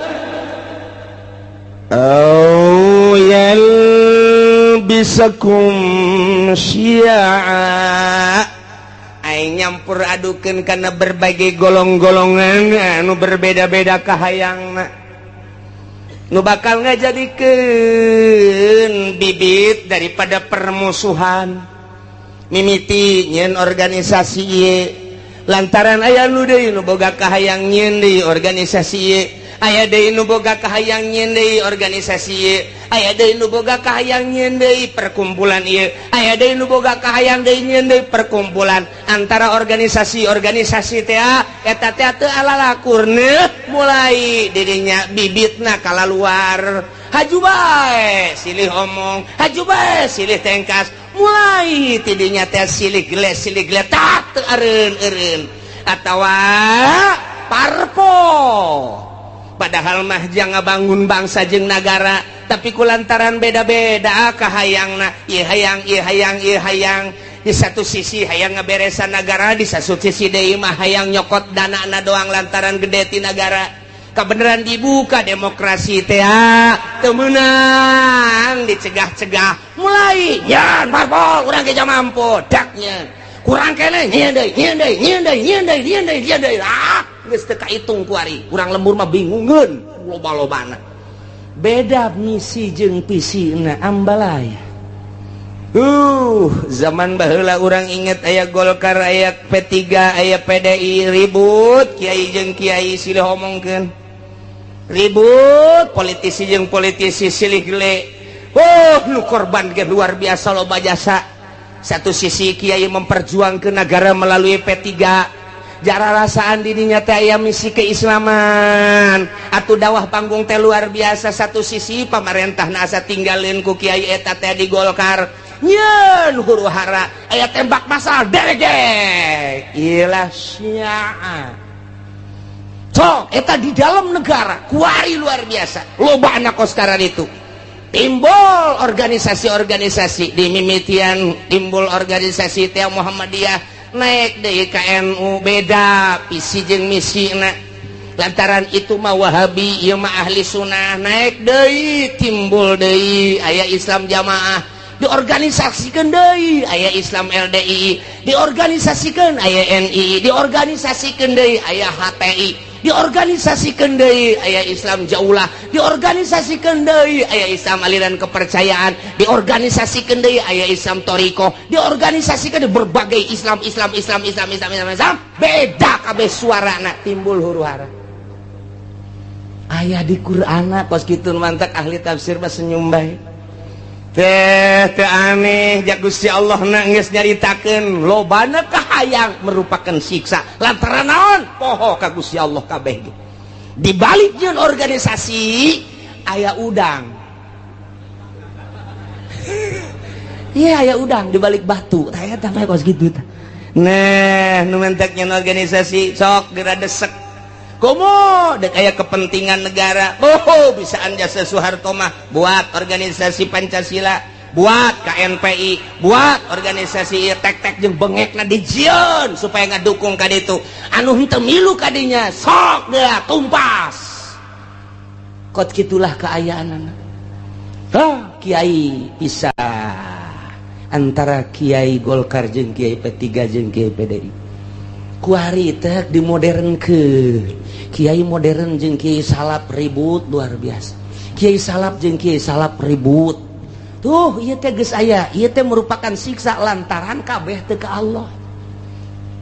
Au yalbisakum syi'a, aing nyampur adukeun kana berbagai golong-golongan anu berbeda-beda kahayangna nu bakal ngajadikeun bibit daripada permusuhan. Mimiti nyeun organisasi ieu lantaran aya nu deui nu boga kahayang nyeun deui organisasi ieu, aya deui nu boga kahayang nyeun deui organisasi ieu, aya deui nu boga kahayang nyeun deui perkumpulan ieu, aya deui nu boga kahayang deui nyeun deui perkumpulan. Antara organisasi-organisasi teh eta teh teu alalakurna mulai didinya bibitna kalaluar. Haju bae silih omong, haju bae silih tengkas, mulai tidinya teh silih gele silih gele tak teu eureun-eureun atawa parpol. Padahal mah jang ngabangun bangsa jeung nagara, tapi kulantaran beda-beda kahayangna, ieu hayang ieu hayang ieu hayang. Di satu sisi hayang ngaberesan nagara, di satu sisi deui mah hayang nyokot danana doang lantaran gede ti nagara. Kebenaran dibuka demokrasi teh teu meunang dicegah-cegah mulai nyan parpol urang ge mampu daknya kurang keneh nyeun deui nyeun deui nyeun deui nyeun deui nyeun deui nyeun deui, ah geus teu kaitung ku ari urang lembur mah bingungeun loba-lobana. Beda misi jeung visina ambalaya. Zaman baheula urang inget aya Golkar, aya P3, aya PDI ribut, kiai jeung kiai silih omongkeun. Ribut politisi jeung politisi silih gele. Oh, nu korban ge luar biasa loba jasa. Satu sisi kiai memperjuangkeun negara melalui P3. Jara rasaan dirinya teh aya misi keislaman atuh dawah panggung teh luar biasa. Satu sisi pamarentah asa tinggalin ku kiai eta teh di Golkar nyeun huru hara aya tembak masal deregek ilah syiah. Cok eta di dalam negara kuari luar biasa loba anak koskaran itu timbul organisasi-organisasi di mimitian timbul organisasi teh Muhammadiyah naik deui ka NU beda visi jeung misina lantaran itu mah Wahabi ieu mah ahli sunnah naik deui timbul deui aya Islam jamaah diorganisasikeun deui aya Islam LDI diorganisasikeun aya NI diorganisasikeun deui aya HTI diorganisasikeun deui aya Islam jaulah diorganisasikeun deui aya Islam aliran kepercayaan diorganisasikeun deui aya Islam toriko diorganisasikeun berbagai Islam Islam Islam Islam Islam Islam Islam beda kabeh suarana timbul huru hara aya di Qur'ana kos kitu mantak ahli tafsir mah senyum bae teh teh aneh ja Gusti Allah na geus nyaritakeun lobana kahayang merupakan siksa lantaran naon poho ka Gusti Allah kabeh ge di balik jeung organisasi aya udang. Iya aya udang di balik batu tah eta mah kos kitu tah. Nah nu mentek nyeun organisasi sok geura desek komo dek aya kepentingan negara. Oh bisaan jasa Soeharto mah buat organisasi Pancasila, buat KNPI, buat organisasi tek-tek jeung bengekna dijieun supaya ngadukung ka ditu. Anu henteu milu ka dinya sok geura tumpas. Kot kitulah kaayaanana. Hah, kiai pisah antara kiai Golkar jeung kiai P3 jeung kiai PDI. Kuari teh dimodernkeun. Kiai modern jeung kiai salap ribut luar biasa. Kiai salap jeung kiai salap ribut. Tuh ieu teh geus aya, ieu teh merupakan siksa lantaran kabeh teu ka Allah.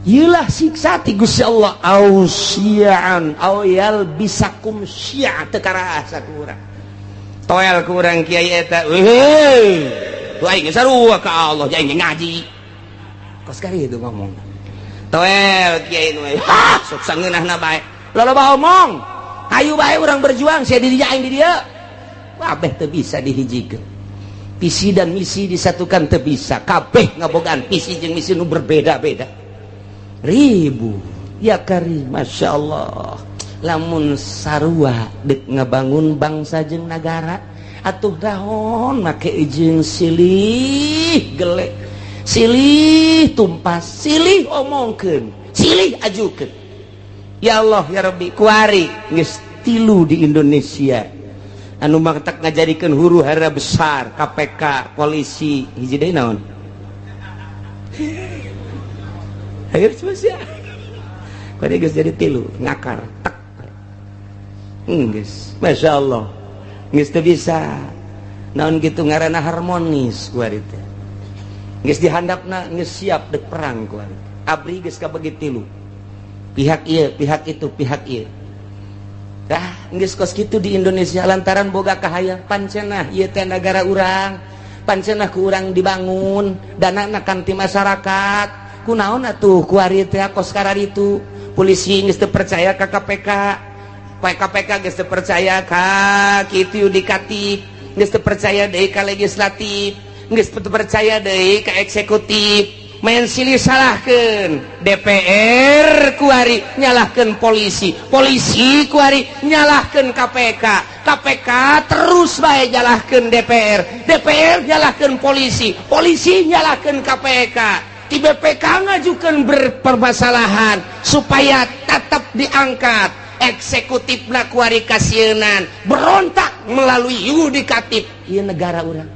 Ieulah siksa ti Gusti Allah au syi'an au yalbisakum syi'a teu karasa ku urang. Toel ku urang kiai eta, heuh. Tuh aing geus sarua ka Allah, aing ngaji. Kos kali itu ngomong. Toel kiai nu, ha, sok sangeunahna bae. Loba omong. Hayu bae urang berjuang sia di dieu aing di dieu. Kabeh teu bisa dihijikeun. Visi dan misi disatukan teu bisa. Kabeh ngabogaan visi jeung misi nu berbeda-beda. Ribu. Ya karim, Masya Allah. Lamun sarua dek ngabangun bangsa jeung nagara atuh dahon make jeung silih gelek, silih tumpas, silih omongkeun, silih ajukeun. Ya Allah ya Rabbi, kuari geus tilu di Indonesia anu matak ngajadikeun huru hara besar, KPK, polisi, hiji deui naon? Ayo sia. Kuari geus jadi tilu, ngakar, tek. Geus, Masya Allah. Geus teu bisa. Naon kitu ngaranna harmonis kuari teh. Geus dihandapna geus siap dek perang kuari. Abri geus kabagi tilu. Pihak ieu, pihak itu, pihak ieu. Dah geus kos kitu di Indonesia lantaran boga kahayang pancenah ieu teh nagara urang, pancenah ku urang dibangun, danana kan ti masyarakat. Kunaon atuh kuari teh kos kararitu. Polisi geus teu percaya ka KPK. KPK geus teu percaya ka kitu yudikatif, geus teu percaya deui ka legislatif, geus teu percaya deui ka eksekutif. Main silih salahkeun DPR kuari nyalahkeun polisi, polisi kuari nyalahkeun KPK, KPK terus bae nyalahkeun DPR, DPR nyalahkeun polisi, polisi nyalahkeun KPK. Di BPK ngajukeun berpermasalahan supaya tetap diangkat. Eksekutifna kuari kasieunan berontak melalui yudikatif. Ieu negara urang,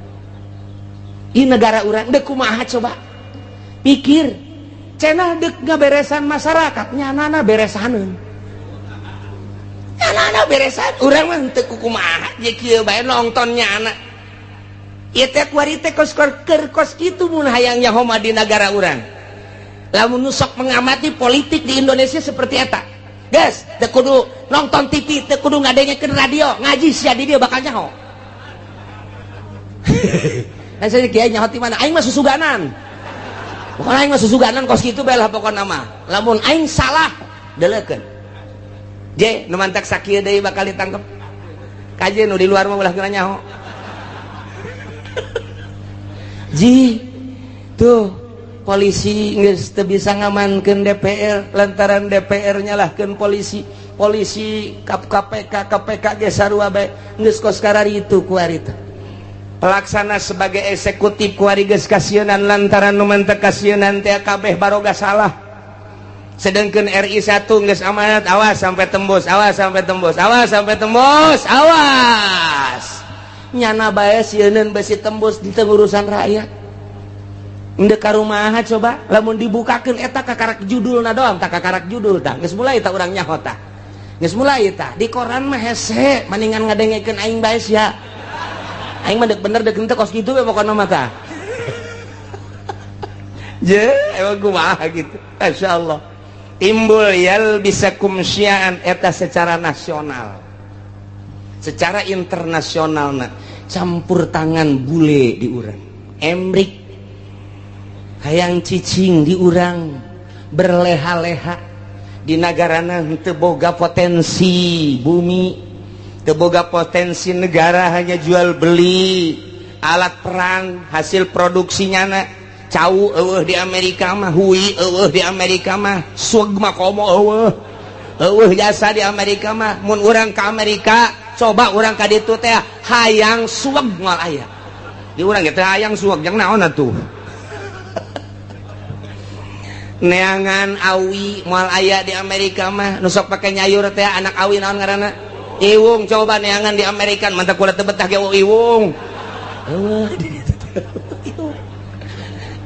ieu negara urang deuk kumaha coba pikir. Cenah deuk ngaberesan masyarakat, nyanana beresaneun, nyanana beresan. Urang mah henteu kumaha je kieu bae nonton nyana. Ieu teh kuari teh kos keur kos kitu mun hayang nyaho mah di nagara urang. Lamun nu sok mengamati politik di Indonesia seperti eta. Guys, teu kudu nonton TV, teu kudu ngadengekeun radio, ngaji sia di dieu bakal nyaho. Nah, saya kiai nyaho ti mana? Aing mah susuganan. Pokona aing mah susuganan kos kitu bae lah pokona mah. Lamun aing salah, deleukeun. Je, nu mantak sakieu deui bakal ditangkep. Kaje nu di luar mah ulah kena nyaho. Ji, tuh polisi geus teu bisa ngamankeun DPR lantaran DPR nyalahkeun polisi, polisi KPK, KPK ge sarua bae geus kos kararitu kuari teh. Pelaksana sebagai eksekutif kuari geus kasieunan lantaran nu mantek kasieunan teh kabeh baroga salah. Sedangkan RI 1 geus amanat, awas sampai tembus, awas sampai tembus, awas sampai tembus, awas. Nyana bae sieuneun besi tembus di urusan rakyat. Endek ka rumaha coba lamun dibukakeun eta kakarak judulna doang, tak kakarak judul tah. Geus mulai tah urang nyaho tah. Geus mulai tah di koran mah hese maningan ngadengekeun aing bae sia. Aing mah deuk bener deuk henteu kos kitu we pokona mah tah. Je, emang kumaha gitu. Masyaallah. Timbul yal bisakum syi'an eta secara nasional. Secara internasional na campur tangan bule di urang. Emrik hayang cicing di urang berleha-leha di nagarana teu boga potensi bumi, teu boga potensi negara, hanya jual beli alat perang hasil produksinya na. Cau eueuh di Amerika mah, hui eueuh di Amerika mah, sueg mah komo eueuh. Eueuh jasa di Amerika mah. Mun urang ka Amerika, coba urang ka ditu teh hayang sueg moal aya. Di urang ge teh hayang sueg jang naon atuh. Neangan awi moal aya di Amerika mah, nu sok pake nyayur teh anak awi naon ngaranna? Iwung. Coba neangan di Amerika mantak kula teu betah ge iwung. Eueuh di ditu teh.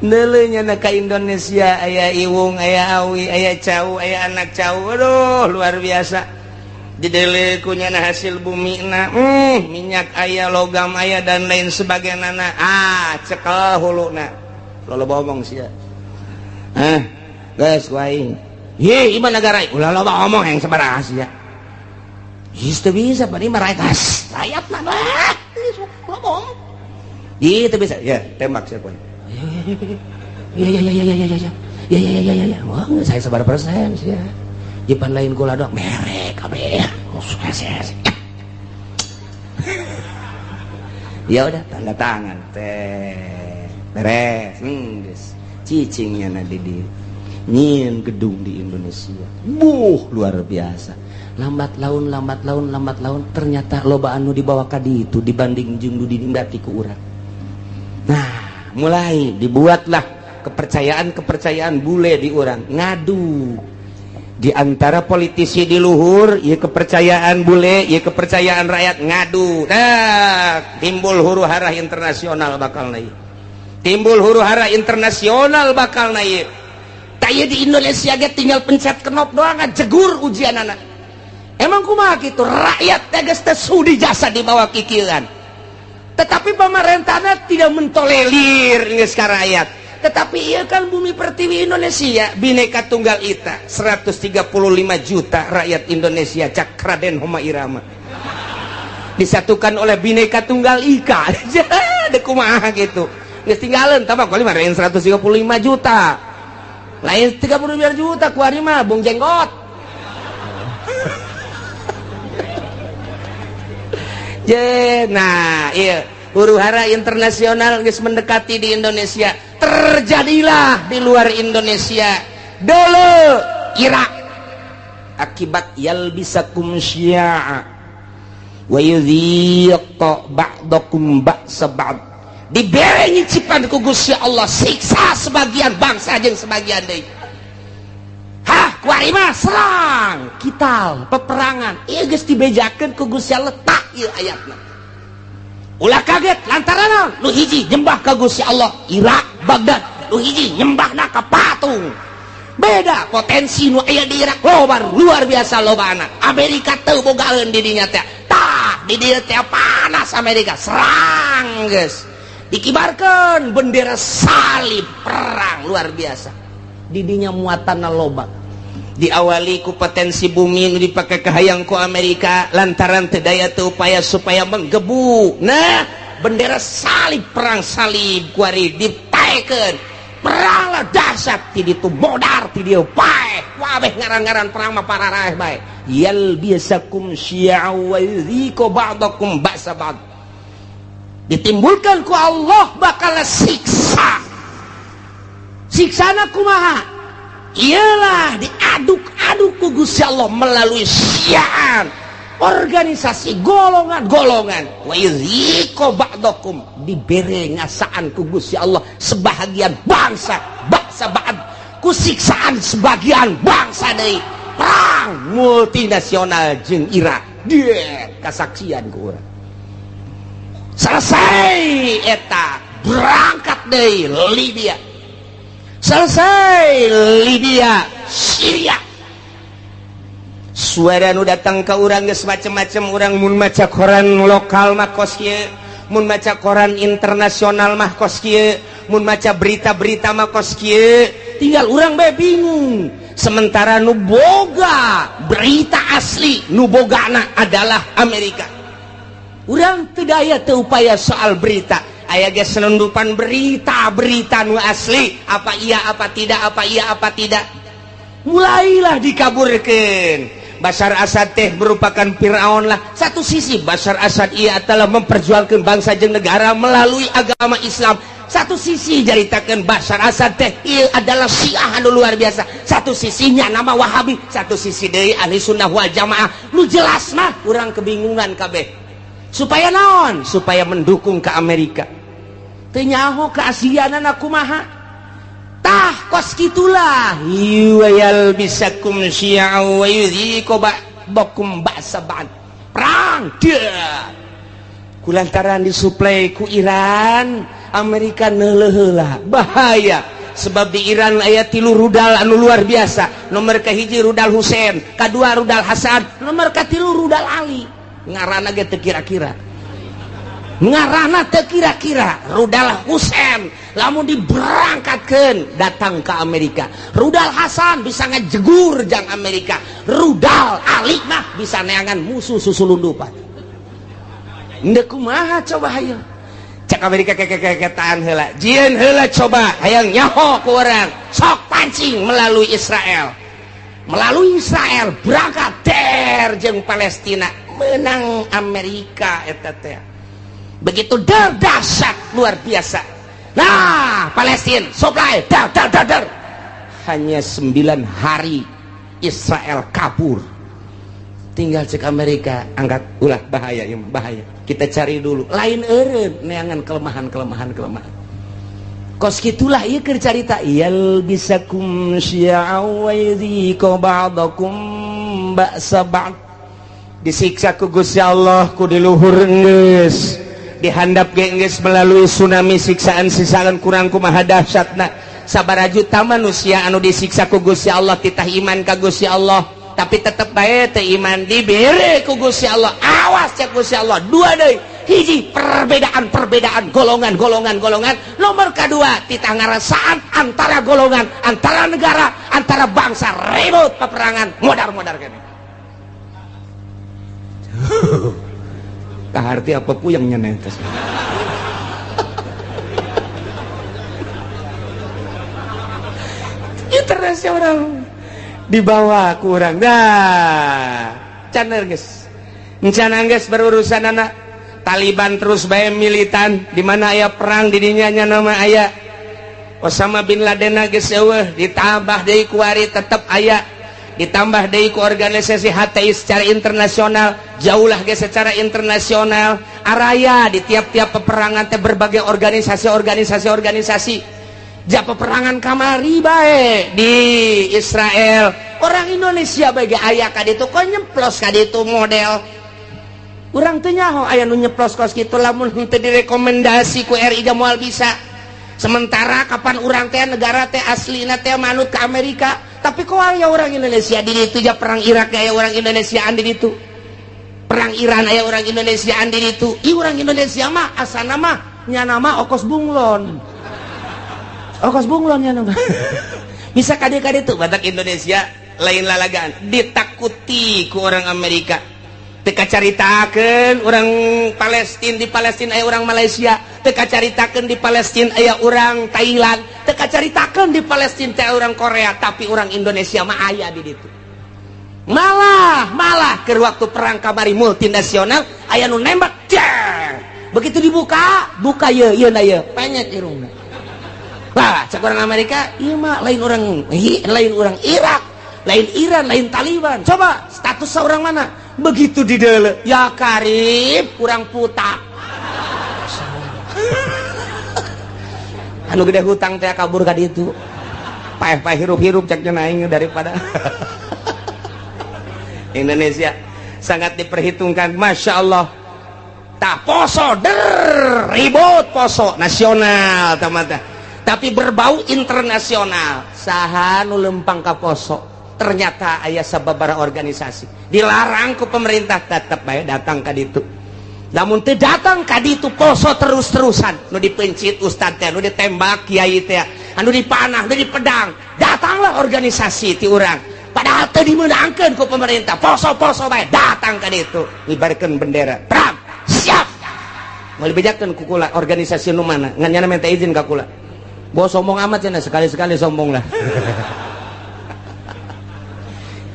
Neuleunya na ka Indonesia aya iwung, aya awi, aya cau, aya anak cau. Aduh, luar biasa. Didele kunyana hasil bumi na, minyak aya, logam aya dan lain sebagainya. Ah, cekel huluna. Lo ngomong sia. Hah, geus ku aing. Ye, ieu negara ulah loba omong yang sabaraha sia. Geus teu bisa bari mah rakyat mah. Lo ngomong. Ih, teu bisa. Ya, tembak sia ku. Ya ya ya ya ya ya ya. Ya ya ya ya ya. Wah, saya sabaraha persen sia. Jipan lain gula doang merek kabeh. Ya udah tanda tangan teh beres. Geus cicingnya na di nyieun gedung di Indonesia. Buh, luar biasa. Lambat laun lambat laun lambat laun ternyata loba anu dibawa ka ditu dibanding jeung nu dinindati ku urang. Nah, mulai dibuatlah kepercayaan-kepercayaan bule di urang ngadu. Di antara politisi di luhur, ya kepercayaan bule, ya kepercayaan rakyat ngadu. Nah, timbul huru hara internasional bakal naik. Timbul huru hara internasional bakal naik. Taya di Indonesia ge tinggal pencet knop doang jegur ujian anak. Emang kumaha kitu rakyat teh geus teu sudi jasa dibawa kikieuan. Tetapi pemerintahnya tidak mentolerir geus ka rakyat. Tetapi iya kan bumi pertiwi Indonesia Bhinneka Tunggal Ika 135 juta rakyat Indonesia cak Raden Rhoma Irama disatukan oleh Bhinneka Tunggal Ika. Dek kumaha gitu geus tinggalin tambah kali mah 135 juta lain 32 juta kuari mah Bung Jenggot. Je, nah iya huru hara internasional geus mendekati di Indonesia. Terjadilah di luar Indonesia dulu Irak akibat yalbisakum syi'a wa yudhiqa ba'dakum ba'sa ba'd. Dibere nyicipan ku Gusti Allah siksa sebagian bangsa jeung sebagian deui. Hah, kuari mah serang kital peperangan. Ieu geus dibejakeun ku Gusti Allah tak ieu ayatna. Ulah kaget lantaran nu hiji nyembah ka Gusti Allah Irak Baghdad, nu hiji nyembahna ka patung. Beda potensi nu aya di Irak loba luar biasa lobana. Amerika teu bogaeun di dinya teh. Tah di dieu teh panas Amerika serang geus. Dikibarkeun bendera salib perang luar biasa. Di dinya muatanna loba. Diawali ku potensi bumi nu dipake kahayang ku Amerika lantaran teu daya teu upaya supaya menggebu. Nah, bendera salib perang salib kuari dipaekeun. Peranglah dahsyat ti ditu modar ti dieu paeh. Wabeh ngaran-ngaran perang mah pararaeh bae. Yalbisakum syi'a wa yudhiqu ba'dakum ba'sa ba'd. Ditimbulkan ku Allah bakal siksa. Siksana kumaha? Ialah diaduk-aduk ku Gusti Allah melalui syiaan organisasi golongan-golongan. Wa yudhiqu ba'dakum, dibere ngasaan ku Gusti Allah sebahagian bangsa, bangsa ba'd ku siksaan sebagian bangsa deui. Perang multinasional jeung Irak. Dia kasaksian ku urang. Selesai eta berangkat deui Libya. Selesai Libya, Syria. Suara nu datang ke urang geus macem-macem. Urang mun maca koran lokal mah kos kieu, mun maca koran internasional mah kos kieu, mun maca berita-berita mah kos kieu. Tinggal urang bae bingung. Sementara nu boga berita asli, nu bogana adalah Amerika. Urang teu daya teu upaya soal berita. Aya ge selundupan berita-berita nu asli, apa iya apa tidak, apa iya apa tidak. Mulailah dikaburkeun. Bashar Assad teh merupakan Fir'aun lah. Satu sisi Bashar Assad ia telah memperjuangkan bangsa jeung negara melalui agama Islam. Satu sisi jaritakeun Bashar Assad teh ieu adalah Syiah anu luar biasa. Satu sisinya nama Wahabi, satu sisi deui Ahli Sunnah wal Jamaah. Nu jelas mah urang kebingungan kabeh. Supaya naon? Supaya mendukung ke Amerika. Teu nyaho keaslianana kumaha. Tah kos kitulah yalbisakum syi'a wa yudhiqu ba'dakum ba'sa ba'd. Perang dia kulantaran disuplai ku Iran, Amerika neuleuh heula bahaya. Sebab di Iran aya 3 rudal anu luar biasa. Nomor kahiji rudal Husein, kadua rudal Hasan, nomor katilu rudal Ali. Ngaranna ge teu kira-kira. Ngaranna teu kira-kira. Rudal Husein lamun diberangkatkeun datang ke Amerika. Rudal Hasan bisa ngajegur jang Amerika. Rudal Ali mah bisa neangan musuh susulundupan. Ndek kumaha coba hayo. Cek Amerika kekekeketaan heula. Jieun heula coba hayang nyaho ku urang. Sok pancing melalui Israel. Melalui Israel berangkat der jeung Palestina menang Amerika eta teh. Begitu der dahsyat luar biasa. Nah, Palestina supply der der der der. Hanya 9 hari Israel kabur. Tinggal cek Amerika angkat ulah bahaya ya bahaya. Kita cari dulu lain eureun neangan kelemahan-kelemahan kelemahan. Kos kitulah ieu keur carita yal bisakum syi'a wa yadhiku ba'dakum ba'sa ba'd. Disiksa ku Gusti Allah ku di luhur geus, dihandap ge geus melalui tsunami siksaan-siksaan kurang kumaha dahsyatna. Sabaraha juta manusia anu disiksa ku Gusti Allah titah iman ka Gusti Allah, tapi tetep bae teu iman dibere ku Gusti Allah. Awas cek Gusti Allah dua deui, hiji perbedaan-perbedaan golongan-golongan golongan, nomor kedua titah ngarasaan antara golongan, antara negara, antara bangsa ribut peperangan modar-modar kene. Kaharti apa puyeng nyeneh tes. Internasional dibawa kurang dah caner geus encana geus berurusan anak Taliban terus bae militan di mana aya perang di dinya nya nama aya Osama bin Laden geus eueuh ditambah deui kuari tetep aya ditambah deui ku organisasi HTI secara internasional jauhlah ge secara internasional araya di tiap-tiap peperangan teh berbagai organisasi-organisasi ja peperangan kamari bae di Israel orang Indonesia bagi aya ka ditu kok nyemplos ka ditu model urang teu nyaho aya nu nyeplos kos kitu lamun henteu direkomendasi ku RI ga moal bisa. Sementara kapan urang teh negara teh aslina teh manut ke Amerika, tapi kok aya orang Indonesia di ditu ja perang Irak aya orang Indonesiaan di ditu, perang Iran aya orang Indonesiaan di ditu. Ih orang Indonesia mah asana mah nyana mah okos bunglon. Okos bunglon ya nama. Bisa kade-kade tuh batak Indonesia lain lalagaan ditakuti ku orang Amerika. Teu kacaritakeun orang Palestina di Palestina aya orang Malaysia, teu kacaritakeun di Palestina aya orang Thailand, teu kacaritakeun di Palestina teh orang Korea, tapi orang Indonesia mah aya di ditu. Malah keur waktu perang kamari multinasional aya nu nembak jeng. Begitu dibuka, buka ye ieu na ye, penyek irungna. Lah, cek orang Amerika, iya mah lain orang Irak, lain Iran, lain Taliban. Coba status orang mana? Begitu didele, ya karib kurang puta. Anu gede hutang teh kabur ka ditu. Paeh-paeh hirup-hirup cek aing daripada Indonesia sangat diperhitungkan, masya Allah. Tak poso der ribut poso nasional teman-teman. Tapi berbau internasional. Saha nu lempang ka poso ternyata aya sababaraha organisasi dilarang ku pemerintah tetep bae datang ka ditu. Lamun teu datang ka ditu poso terus-terusan nu dipencit ustad teh, nu ditembak kiai teh, anu dipanah, nu dipedang, datanglah organisasi ti urang. Padahal teu dimeunangkeun ku pemerintah, poso-poso bae datang ka ditu, ngibarkeun bendera. Perang siap. Moal dibejakeun ku kula organisasi nu mana, ngan nyana minta izin ka kula. Bos sombong amat cenah, sekali-sekali sombong lah.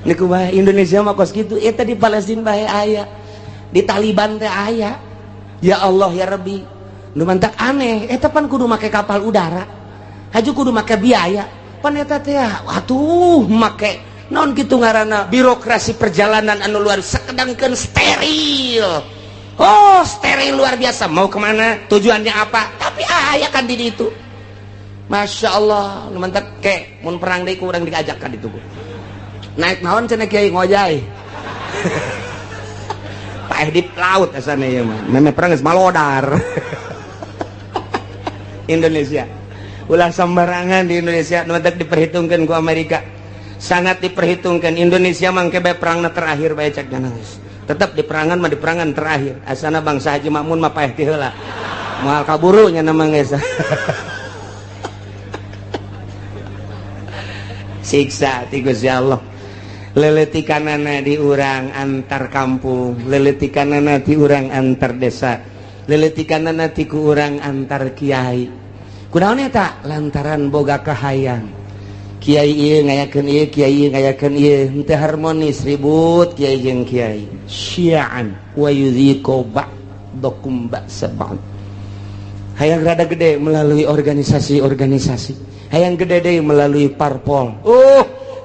Niku bae Indonesia mah kos kitu, eta di Palestina bae aya, di Taliban teh aya. Ya Allah ya Rabbi, nu mantak aneh, eta pan kudu make kapal udara. Haju kudu make biaya. Pan eta teh atuh make naon kitu ngaranna birokrasi perjalanan anu luar sakedangkeun steril. Oh, steril luar biasa. Mau kemana? Tujuannya apa? Tapi aya kan di ditu. Masya Allah, nu mantak ke mun perang deui ku urang diajak ka ditu. Naik naon cenah kiai ngojay. Paeh di laut asana ieu mah. Meme perang geus malodar. Indonesia. Ulah sembarangan di Indonesia, nu diperhitungkan ku Amerika. Sangat diperhitungkan. Indonesia mangke bae perangna terakhir bae cek geus. Tetap di perangan mah di perangan terakhir. Asana bangsa Haji Makmun mah paeh ti heula. Moal kaburu nya nama geus. Siksa ti Gusti Allah. Leletikanana di urang antar kampung, leletikanana di urang antar desa, leletikanana ti ku urang antar kiai. Kunaon eta? Lantaran boga kahayang. Kiai ieu ngayakeun ieu, kiai ieu ngayakeun ieu, henteu harmonis, ribut kiai jeung kiai. Syi'an wa yudhiqu ba'dakum ba'sa ba'd. Hayang rada gede melalui organisasi-organisasi, hayang gede deui melalui parpol.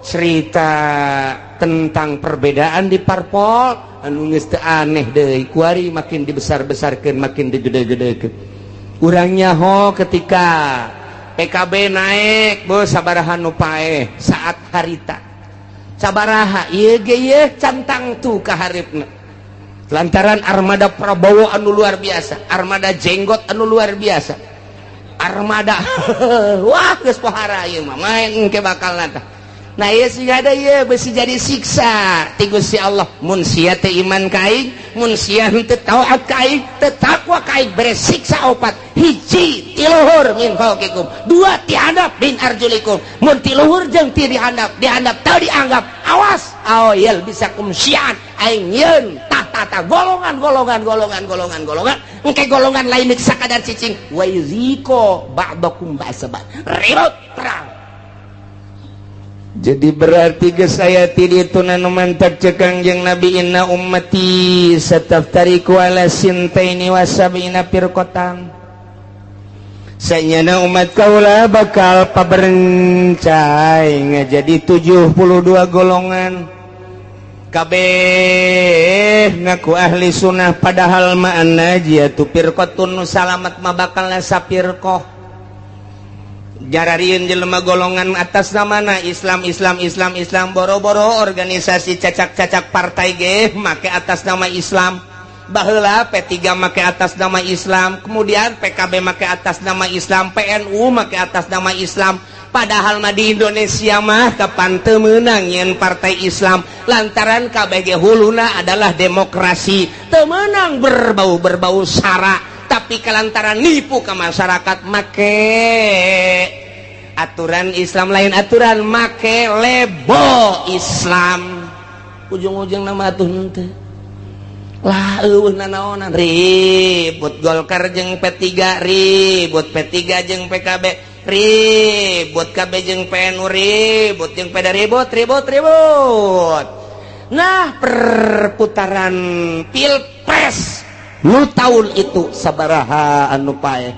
Cerita tentang perbedaan di parpol anu geus teu aneh deui, kuari makin dibesar-besarkeun, makin digede-gedekeun. Urang nyaho ketika PKB naik, bos sabaraha nu paeh saat harita. Sabaraha ieu ge ieu cantang tu ka hareupna. Lantaran armada Prabowo anu luar biasa, armada jenggot anu luar biasa. Armada wah geus pohara ieu mah main engke bakal tah. Nah ieu sing ada ieu besi jadi siksa ti Gusti Allah. Mun sia teu iman ka aing, mun sia henteu taat ka aing, teu takwa ka aing, bere siksa opat. Hiji ti luhur min fauqikum, dua ti handap min arjulikum. Mun ti luhur jeung ti dihandap, dihandap teu dianggap, awas aoyel bisa kum syian aing yeun tah golongan golongan golongan golongan golongan engke golongan lain sakadar cicing wa yuziko ba'dakum ba'sa ba'd. Ribut perang. Jadi berarti geus aya ti ditu nu mantak ceuk Kangjeng Nabi inna ummati sataftariqu ala sintaini wa sab'ina firqatan. Sanyana umat kaula bakal paberencai ngajadi 72 golongan. Kabeh ngaku ahli sunnah padahal ma'ana jia tu firqatun nu salamat mah bakal sapirqah. Jararieun jelema golongan atas namana Islam Islam Islam Islam, boro-boro organisasi cacak-cacak partai ge make atas nama Islam. Baheula P3 make atas nama Islam, kemudian PKB make atas nama Islam, PNU make atas nama Islam. Padahal mah di Indonesia mah kapan teu meunang nyeun partai Islam lantaran KBG huluna adalah demokrasi, teu meunang berbau-berbau sara, tapi kelantaran nipu ke masyarakat make aturan Islam lain aturan make lebo Islam. Ujung-ujung nama atuh henteu lah eueuh nanaonan, ribut Golkar jeung P3, ribut P3 jeung PKB, ribut KB jeung PNU, ribut jeung PD, ribut ribut ribut. Nah perputaran Pilpres nu tahun itu sabaraha anu paeh,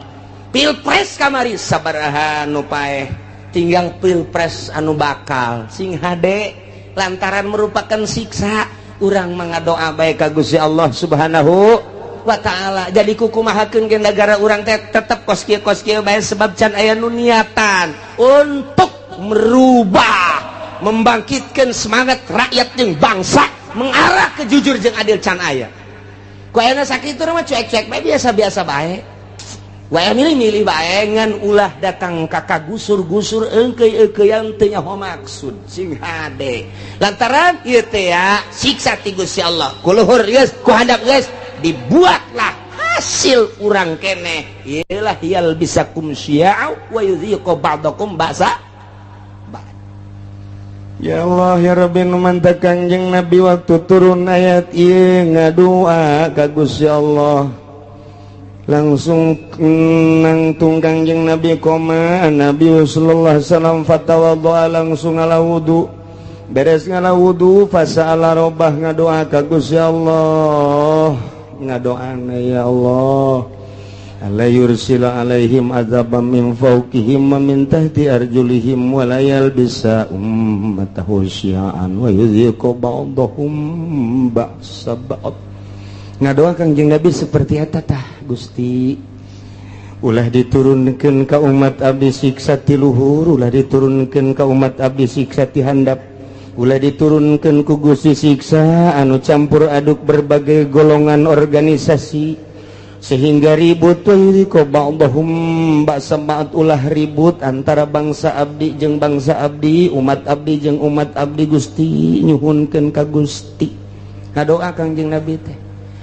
Pilpres kamari sabaraha anu paeh, tinggal Pilpres anu bakal sing hade lantaran merupakan siksa. Urang mangadoa bae ka Gusti Allah Subhanahu wa ta'ala. Jadi kukumahakeun ge negara urang teh tetep kos kieu bae sebab can aya nu niatan untuk merubah, membangkitkan semangat rakyat jeung bangsa mengarah ke jujur jeung adil can aya. Ku ayeuna sakitu mah cuek-cuek bae, biasa-biasa bae. Wae milih-milih bae ngan ulah datang ka kagusur-gusur eungkeuy-eungkeuyan teu nyaho maksud sing hade. Lantaran ieu teh ya siksa ti Gusti Allah. Ku luhur geus, ku handap geus, dibuatlah hasil urang keneh. Ieulah yal bisakum syi'a wa yudhiqu ba'dakum ba'sa. Ya Allah ya Rabbi nu mantak Kangjeng Nabi waktu turun ayat ieu ngadua ka Gusti Allah. Langsung nangtung Kangjeng Nabi koma Nabi sallallahu alaihi wasallam fatawaddoa langsung ngala wudu. Beres ngala wudu fasala robah ngadoa ka Gusti Allah. Ngadoana ya Allah alla yursila alaihim adzaban min fawqihim wa min tahti arjulihim wa la yalbisa ummatahu syi'an wa yudhiqu ba'dahum ba'sa ba'd. Ngadoa Kangjeng Nabi seperti eta tah Gusti, ulah diturunkeun ka umat abdi siksa ti luhur, ulah diturunkeun ka umat abdi siksa ti handap, ulah diturunkeun ku Gusti siksa anu campur aduk berbagai golongan organisasi. Sehingga ribut ko ba'dhum ba'sa ba'd, ulah ribut antara bangsa abdi jeung bangsa abdi, umat abdi jeung umat abdi. Gusti, nyuhunkeun ka Gusti, ngadoa Kangjeng Nabi teh.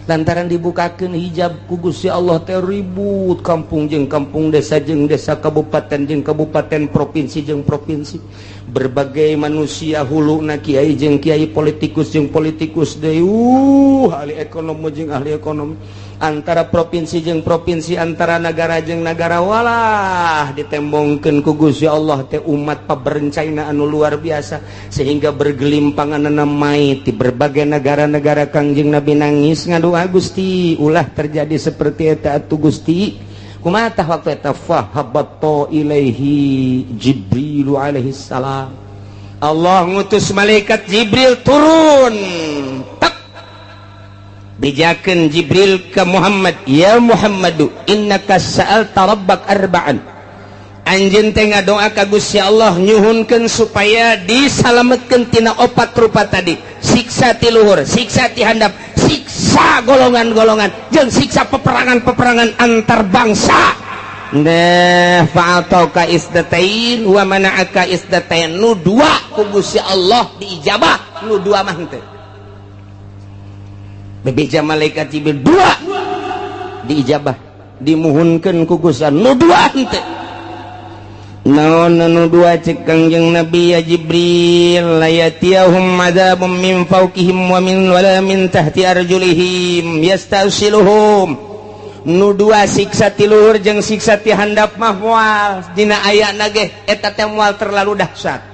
Lantaran dibukakeun hijab ku Gusti Allah teh, ribut kampung jeung kampung, desa jeung desa, kabupaten jeung kabupaten, provinsi jeung provinsi, berbagai manusia, huluna kiai jeung kiai, politikus jeung politikus deui, ahli ekonomi jeung ahli ekonomi, antara provinsi jeung provinsi, antara negara jeung negara. Walah, ditembongkeun ku Gusti Allah teh umat paberencana anu luar biasa sehingga bergelimpangan mayit di berbagai negara-negara. Kangjeng Nabi nangis, ngadoa, "Gusti, ulah terjadi seperti eta atuh, Gusti." Kumaha tah waktu eta? Fahabatta ilaihi Jibril alaihi salam. Allah ngutus malaikat Jibril turun. Tak bejakeun Jibril ke Muhammad, "Ya Muhammadu, innaka sa'alta rabbak arba'an." Anjeun teh ngadoa ka Gusti Allah, nyuhunkeun supaya disalametkeun tina opat rupa tadi, siksa ti luhur, siksa ti handap, siksa golongan-golongan, jeung siksa peperangan-peperangan antar bangsa. Nah, fa'atauka isdatain wa mana'aka isdatain. Nu dua ku Gusti Allah diijabah, nu dua mah henteu. Bebeja malaikat Jibril, dua diijabah, dimuhunkeun ku Gusti, nu dua henteu. Naon anu dua, cek Kangjeng Nabi? "Ya Jibril, la yatiyahum adzabun min fawqihim wa min wala min tahti arjulihim yastasiluhum." Nu dua, siksa ti luhur jeung siksa ti handap mah moal dina ayana ge eta teh moal terlalu dahsyat.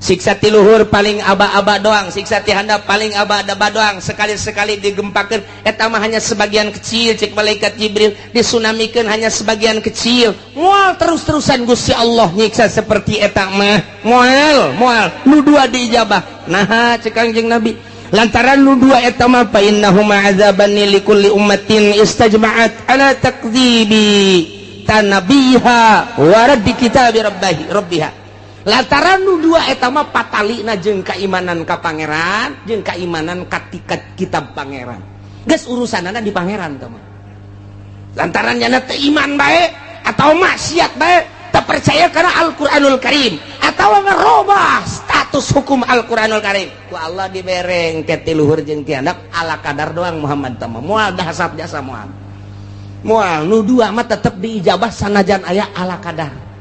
Siksa ti luhur paling aba-aba doang, siksa ti handap paling aba-aba doang, sekali-sekali digempakeun eta mah hanya sebagian kecil, cek malaikat Jibril, disunamikeun hanya sebagian kecil, moal terus-terusan Gusti Allah nyiksa seperti eta mah, moal moal. Nu dua diijabah, nah, cek Kangjeng Nabi, lantaran nu dua eta mah fa innahuma azabani likulli ummatin istajma'at ala takdzibi tanabiha wa raddi kitabi rabbihi rabbiha. Lantaran nu dua eta mah patalina jeung keimanan ka pangeran jeung keimanan ka kitab pangeran, geus urusanana di pangeran teh mah. Lantaran nyana teu iman bae atau maksiat bae, tak percaya karena Al-Qur'anul Karim atau ngerubah status hukum Al-Qur'anul Karim, ku Allah dibereng ke ti luhur jeung ti handap ala kadar doang. Muhammad teh mah moal dahasap jasa, moal moal. Nu dua mah tetep diijabah sanajan aya ala kadar.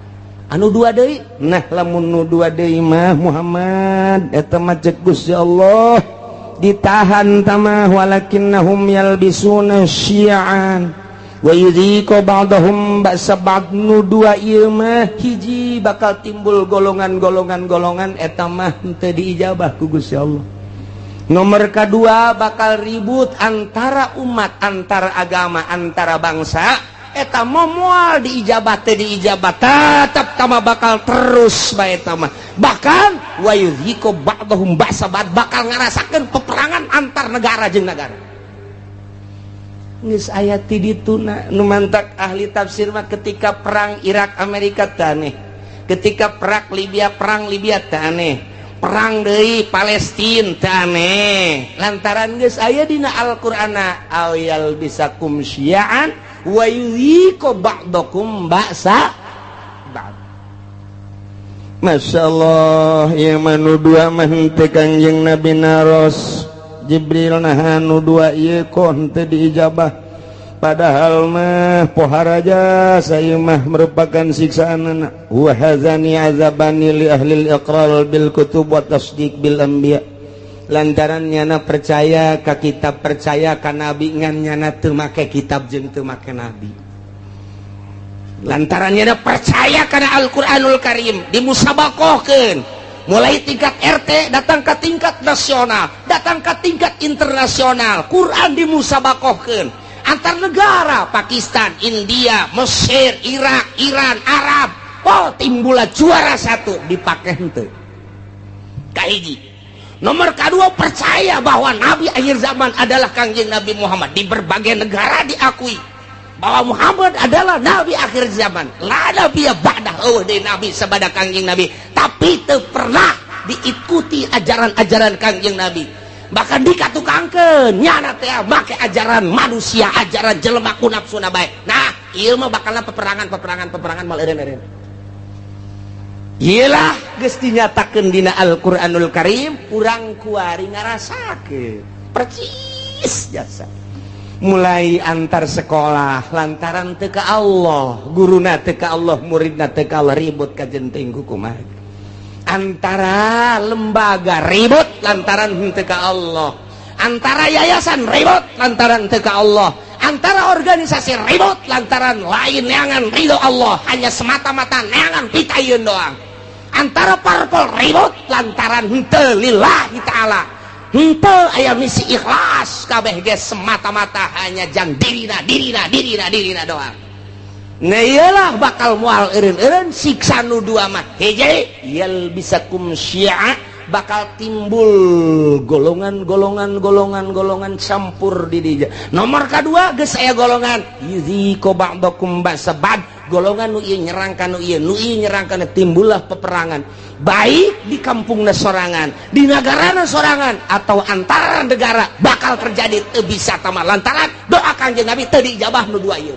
Anu dua deui, nah, lamun nu dua deui mah, Muhammad, eta mah cek Gusti Allah ditahan tamah, walakinnahum yalbisuna syi'an wa yudhiqu ba'dahum ba'sa ba'd. Nu dua ieu mah, hiji, bakal timbul golongan-golongan golongan, eta mah henteu diijabah ku Gusti Allah. Nomor kedua, bakal ribut antara umat, antara agama, antara bangsa, eta mah moal diijabah teh, diijabah tetap tama, bakal terus bae eta mah. Bahkan wa yudhiqu ba'dahum ba'sa ba'd, bakal ngarasakeun peperangan antar negara jeung negara. Geus aya ti dituna. Nu mantak ahli tafsir mah, ketika perang Irak Amerika teh aneh, ketika perang Libya teh aneh, perang deui Palestina teh aneh, lantaran geus aya dina Al-Qur'ana aw yalbisakum syi'an wa yudhiqu ba'dakum ba'sa ba'd. Masya Allah ya, manu dua mah henteu. Kangjeng Nabi naros Jibril, "Nah, nu dua ieu kok henteu diijabah? Padahal mah pohara jasa mah merupakan siksaan." Wa hazani azabani li ahli iqrar bil kutub wa tasdiq bil anbiya. Lantaran nyana percaya ka kitab, percaya ka nabi, ngan nyana teu make kitab jeung teu make nabi. Lantaran nyana percaya kana Al-Qur'anul Karim, dimusabakohkeun mulai tingkat RT, datang ke tingkat nasional, datang ke tingkat internasional. Quran dimusabakohkeun antar negara, Pakistan, India, Mesir, Irak, Iran, Arab. Oh, timbullah juara satu, dipakai henteu. Kahiji. Nomor kedua, percaya bahwa nabi akhir zaman adalah Kangjeng Nabi Muhammad. Di berbagai negara diakui bahwa Muhammad adalah nabi akhir zaman. La nabi ba'dah, oh, di nabi sabada Kangjeng Nabi, tapi teu pernah diikuti ajaran-ajaran Kangjeng Nabi. Bahkan dikatukangkeun nyana teh make ajaran manusia, ajaran jelema ku nafsuna bae. Nah, ieu mah bakalna peperangan mal eureun-eureun. Iyalah geus dinyatakeun dina Al-Qur'anul Karim, urang kuari ngarasakeun percis jasa. Mulai antar sekolah lantaran teu ka Allah, guruna teu ka Allah, muridna teu ka Allah, ribut kajenting kumaha. Antara lembaga ribut lantaran henteu ka Allah, antara yayasan ribut lantaran teu ka Allah, antara organisasi ribut lantaran lain neangan ridho Allah, hanya semata-mata neangan pitayeun doang. Antara parpol ribut lantaran henteu lillahi ta'ala, henteu aya misi ikhlas, kabeh ge semata-mata hanya jang dirina dirina dirina dirina doang. Nah iyalah bakal mual eureun-eureun siksa nu dua mah hiji yalbisakum syi'a, bakal timbul golongan-golongan golongan-golongan campur di dinya. Nomor kedua geus aya golongan yuziqu ba'dakum ba'sa ba'd, golongan nu ieu nyerang ka nu ieu, nu ieu nyerang ka nu, timbullah peperangan baik di kampungna sorangan, di nagarana sorangan, atau antara negara bakal terjadi teu bisa tama lantaran doa Kangjeng Nabi teu diijabah nu dua ieu.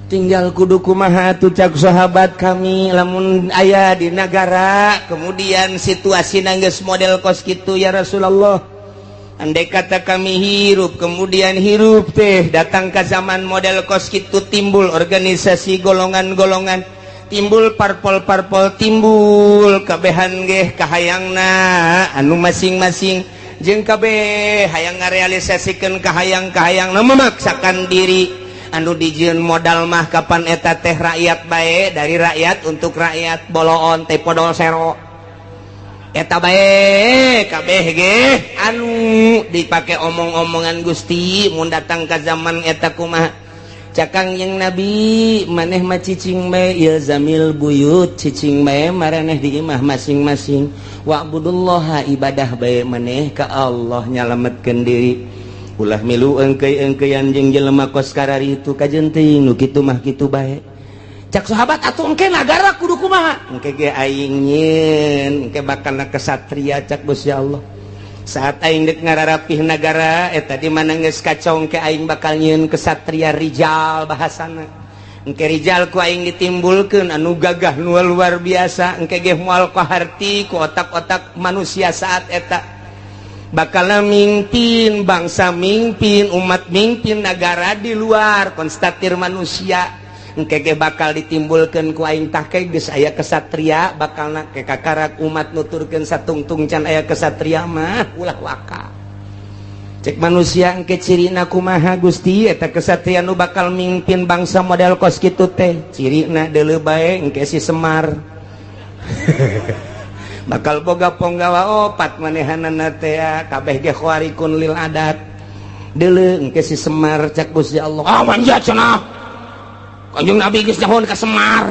Tinggal kudu kumaha atuh cak sahabat kami lamun aya di nagara kemudian situasi geus model kos kitu ya Rasulullah. Andai kata kami hirup kemudian hirup teh datang ke zaman model kos kitu, timbul organisasi golongan-golongan, timbul parpol-parpol, timbul kabehan geh kahayangna anu masing-masing jeung kabeh hayang ngarealisasikeun kahayang-kahayangna memaksakan diri. Anu dijieun modal mah kapan eta teh rakyat bae, dari rakyat untuk rakyat, boloon teh podol sero eta bae kabeh ge anu dipake omong-omongan Gusti mun datang ka zaman eta kumaha. Cak Kangjeng Nabi maneh mah cicing bae ilzamil buyut, cicing bae maraneh di imah masing-masing, wa'budullaha ibadah bae maneh ka Allah nyalametkeun diri, ulah milu engkei-engkeian jeung jelema kos karari itu kajenting nu kitu mah kitu bae. Cak sahabat atuh engke nagara kudu kumaha? Engke ge aing nyieun, engke bakalna kesatria cak Gusti Allah. Saat aing deuk ngararapih nagara eta di mana geus kacau engke aing bakal nyieun kesatria rijal bahasana. Engke rijal ku aing ditimbulkeun anu gagah nu luar biasa, engke ge moal kaharti ku otak-otak manusia saat eta. Bakal mimpin bangsa, mimpin umat, mimpin negara di luar konstatir manusia. Engke ge bakal ditimbulkeun ku aing tah ke geus aya kesatria bakalna ke kakarak umat nuturkeun satungtung can aya kesatria mah ulah waka. Cek manusia engke cirina kumaha Gusti eta kesatria nu bakal mimpin bangsa model kos kitu teh cirina deuleu bae engke si Semar. Bakal boga ponggawa opat manehanana teh kabeh ge khawarikun lil adat deuleu engke si Semar cak Gusti Allah. Ah manja cenah Kanjeng Nabi geus nyahoan ka Semar.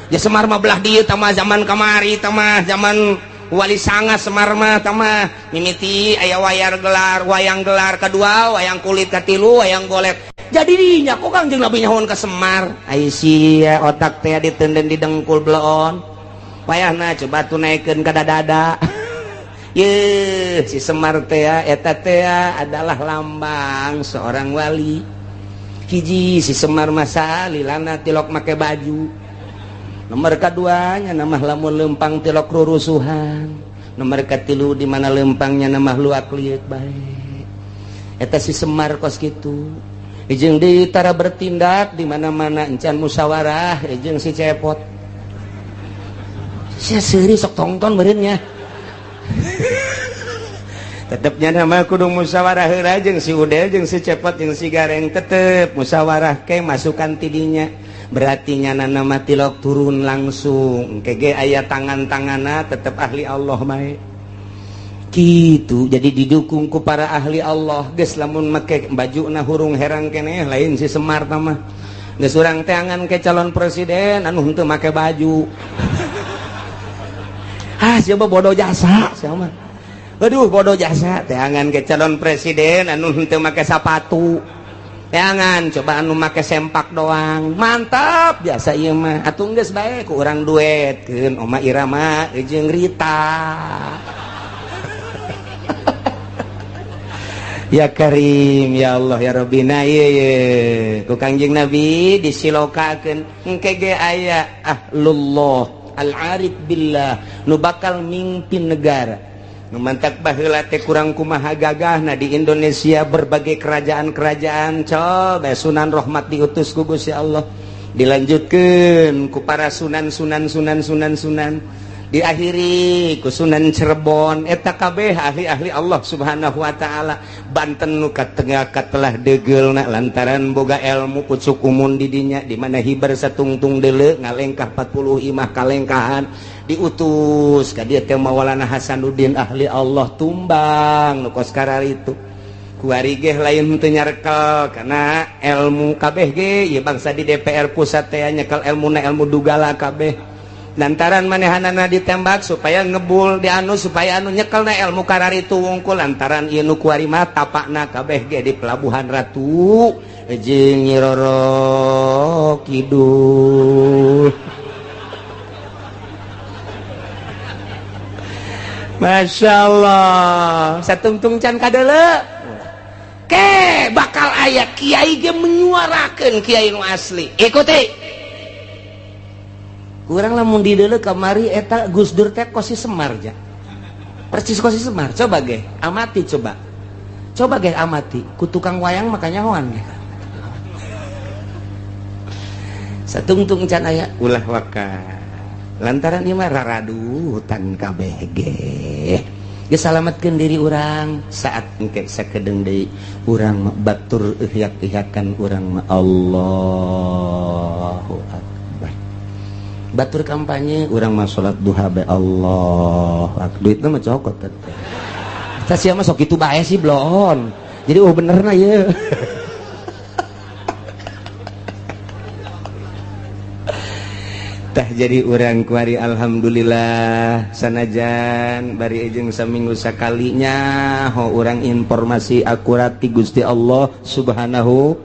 Ya Semar mah belah dieu tah mah zaman kamari tah mah zaman Wali Sanga Semar mah tah mah mimiti aya wayar gelar, wayang gelar kedua, wayang kulit katilu, wayang golet. Jadi dinya kok Kanjeng Nabi nyahoan ka Semar. Ai sia otak teh ditenden di dengkul bleon. Wayahna coba tuh naikkeun ka dada. Yeuh, si Semar teh eta teh adalah lambang seorang wali. Hiji si Semar masa lilana tilok make baju. Nomor kaduanya nama lamun lempang tilok rurusuhan. Nomor katilu di mana lempangnya nama luak liut bae. Eta si Semar kos kitu. Jeung deui tara bertindak di mana-mana encan musyawarah jeung si Cepot. Sia seuri sok tongton meureunnya. Tetepnya nama kudu musyawarah heula jeung si Udel jeung si Cepot jeung si Gareng tetep musyawarah ke masukan tidinya. Berarti nyana nama tilok turun langsung engke ge aya tangan-tanganna tetep ahli Allah bae. Kitu jadi didukung ku para ahli Allah geus lamun make bajuna hurung herang keneh lain si Semar tah mah. Geus urang teangan ke calon presiden anu henteu make baju. Ah siapa bodoh jasa siapa mah. Aduh bodoh jasa teangan ke calon presiden anu henteu make sapatu. Teangan coba anu make sempak doang. Mantap biasa ieu mah. Atuh geus bae ku urang duetkeun Oma Irama jeung Rita. Ya Karim ya Allah ya Rabbi. Nah ieu ku Kangjeng Nabi disilokakeun engke ge aya ahlullah al-arif billah nu bakal mimpin negara. Nu mantak baheula teh kurang kumaha gagahna di Indonesia berbagai kerajaan-kerajaan coba Sunan Rahmat diutus ku Gusti Allah dilanjutkeun ku para sunan sunan sunan sunan sunan diakhiri ku Sunan Cirebon eta kabeh ahli-ahli Allah Subhanahu wa taala. Banten nu katengah katelah deugeulna lantaran boga ilmu pucuk umun di dinya di mana hibar satungtung deuleu ngalengkah 40 imah kalengkahan diutus ka dieu teh Maulana Hasanuddin ahli Allah tumbang nu kos kararitu kuari ge lain teu nyarekel kana ilmu kabeh ge ieu bangsa di DPR pusat teh nyekel ilmuna ilmu dugala kabeh lantaran manehanana ditembak supaya ngebul di anu supaya anu nyekelna ilmu kararitu wungkul lantaran ieu nu kuari mah tapakna kabeh ge di Pelabuhan Ratu jeung Nyi Roro Kidul. Masya Allah satungtung can kadeuleu ke bakal aya kiai ge menyuarakeun kiai nu asli ikuti. Kurang lamun di deuleu kamari eta Gus Dur teh kosi Semar ja. Persis kosi Semar. Coba ge, amati coba. Coba ge amati, ku tukang wayang makanya hoan ge. Satungtung can aya ulah waka. Lantaran ieu mah raradutan kabeh ge. Ge salametkeun diri urang saat engke sakedeung deui urang batur ihyak-ihyakan urang mah Allahu Akbar. Batur kampanye urang mah salat duha bae Allah. Duitna mah cokot teh. Eta sia mah sok kitu bae sih bloon. Jadi oh benerna ieu. Tah jadi urang kuari alhamdulillah sanajan bari jeung saminggu sakalinya ho urang informasi akurat ti Gusti Allah Subhanahu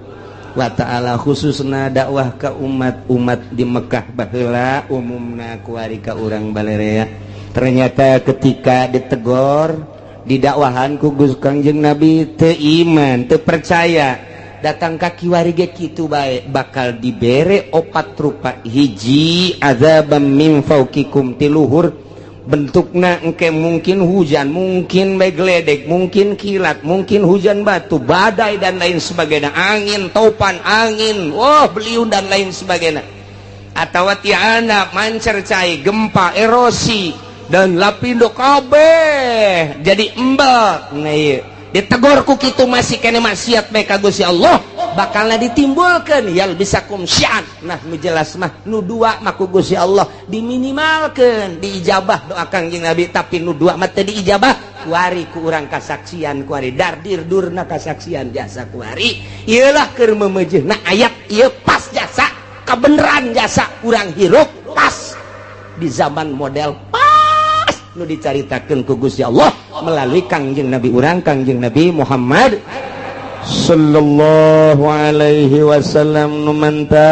wa ta'ala khususna dakwah ke umat-umat di Mekah baheula umumna kuari ka urang balerea. Ternyata ketika ditegor didakwahan ku Gusti Kangjeng Nabi teu iman teu percaya datang ka kiwari ge kitu bae bakal dibere opat rupa hiji azabam min fauqikum tiluhur bentukna engke mungkin hujan mungkin bae geledek mungkin kilat mungkin hujan batu badai dan lain sebagainya angin topan angin wah beliung dan lain sebagainya atawa tiana mancer cai gempa erosi dan lapindo kabeh jadi embel. Nah ieu ditegor ku kitu masih kene maksiat bae ka Gusti Allah bakalna ditimbulkeun yal bisakum syi'an. Nah nu jelas mah nu dua mah ku Gusti Allah diminimalkeun diijabah doa Kangjeng Nabi tapi nu dua mah teu diijabah kuari ku urang kasaksian kuari dardir durna kasaksian jasa kuari ieu lah keur memeujeuhna ayat ieu pas jasa kabeneran jasa urang hirup pas di zaman model pas nu dicaritakeun ku Gusti Allah melalui Kangjeng Nabi urang Kangjeng Nabi Muhammad sallallahu alaihi wasallam. Nu mantak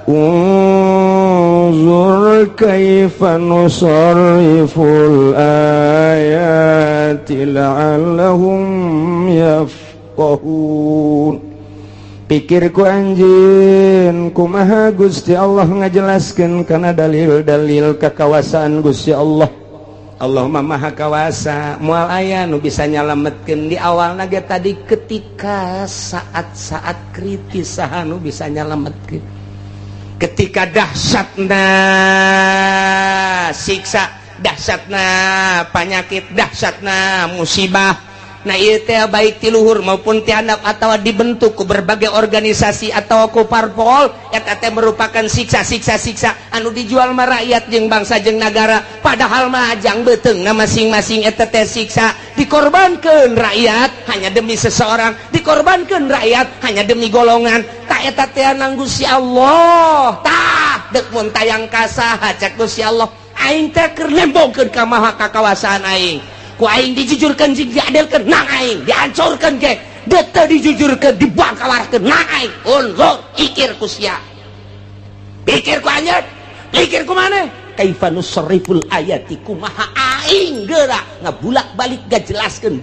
unzur kaifa nusarriful ayati la'allahum yafqahun. Pikirku anjeun kumaha Gusti Allah ngajelaskeun kana dalil-dalil kekawasaan Gusti Allah. Allahumma maha kawasa moal aya nu bisa nyalametkeun di awalna ge tadi ketika saat-saat kritis saha nu bisa nyalametkeun ketika dahsyatna siksa dahsyatna penyakit dahsyatna musibah. Nah ieu teh baik ti luhur maupun ti handap atawa dibentuk ku berbagai organisasi atau ku parpol eta teh merupakan siksa-siksa siksa anu dijual mah rakyat jeung bangsa jeung nagara padahal mah ajang beuteungna masing-masing eta teh siksa dikorbankeun rakyat hanya demi seseorang dikorbankeun rakyat hanya demi golongan tak eta teh nang Gusti Allah tah deuk mun tayang ka saha cek Gusti Allah aing teh keur nembongkeun ka maha kakawasaan aing ku aing dijujurkan jeung diadilkeun nang aing dihancurkeun ge teu dijujurkeun dibuang kawarkeun nang aing unzur ikir ku sia pikir ku anjeun pikir ku maneh kaifa nusarriful ayati kumaha aing geura ngabulak-balik gajelaskeun.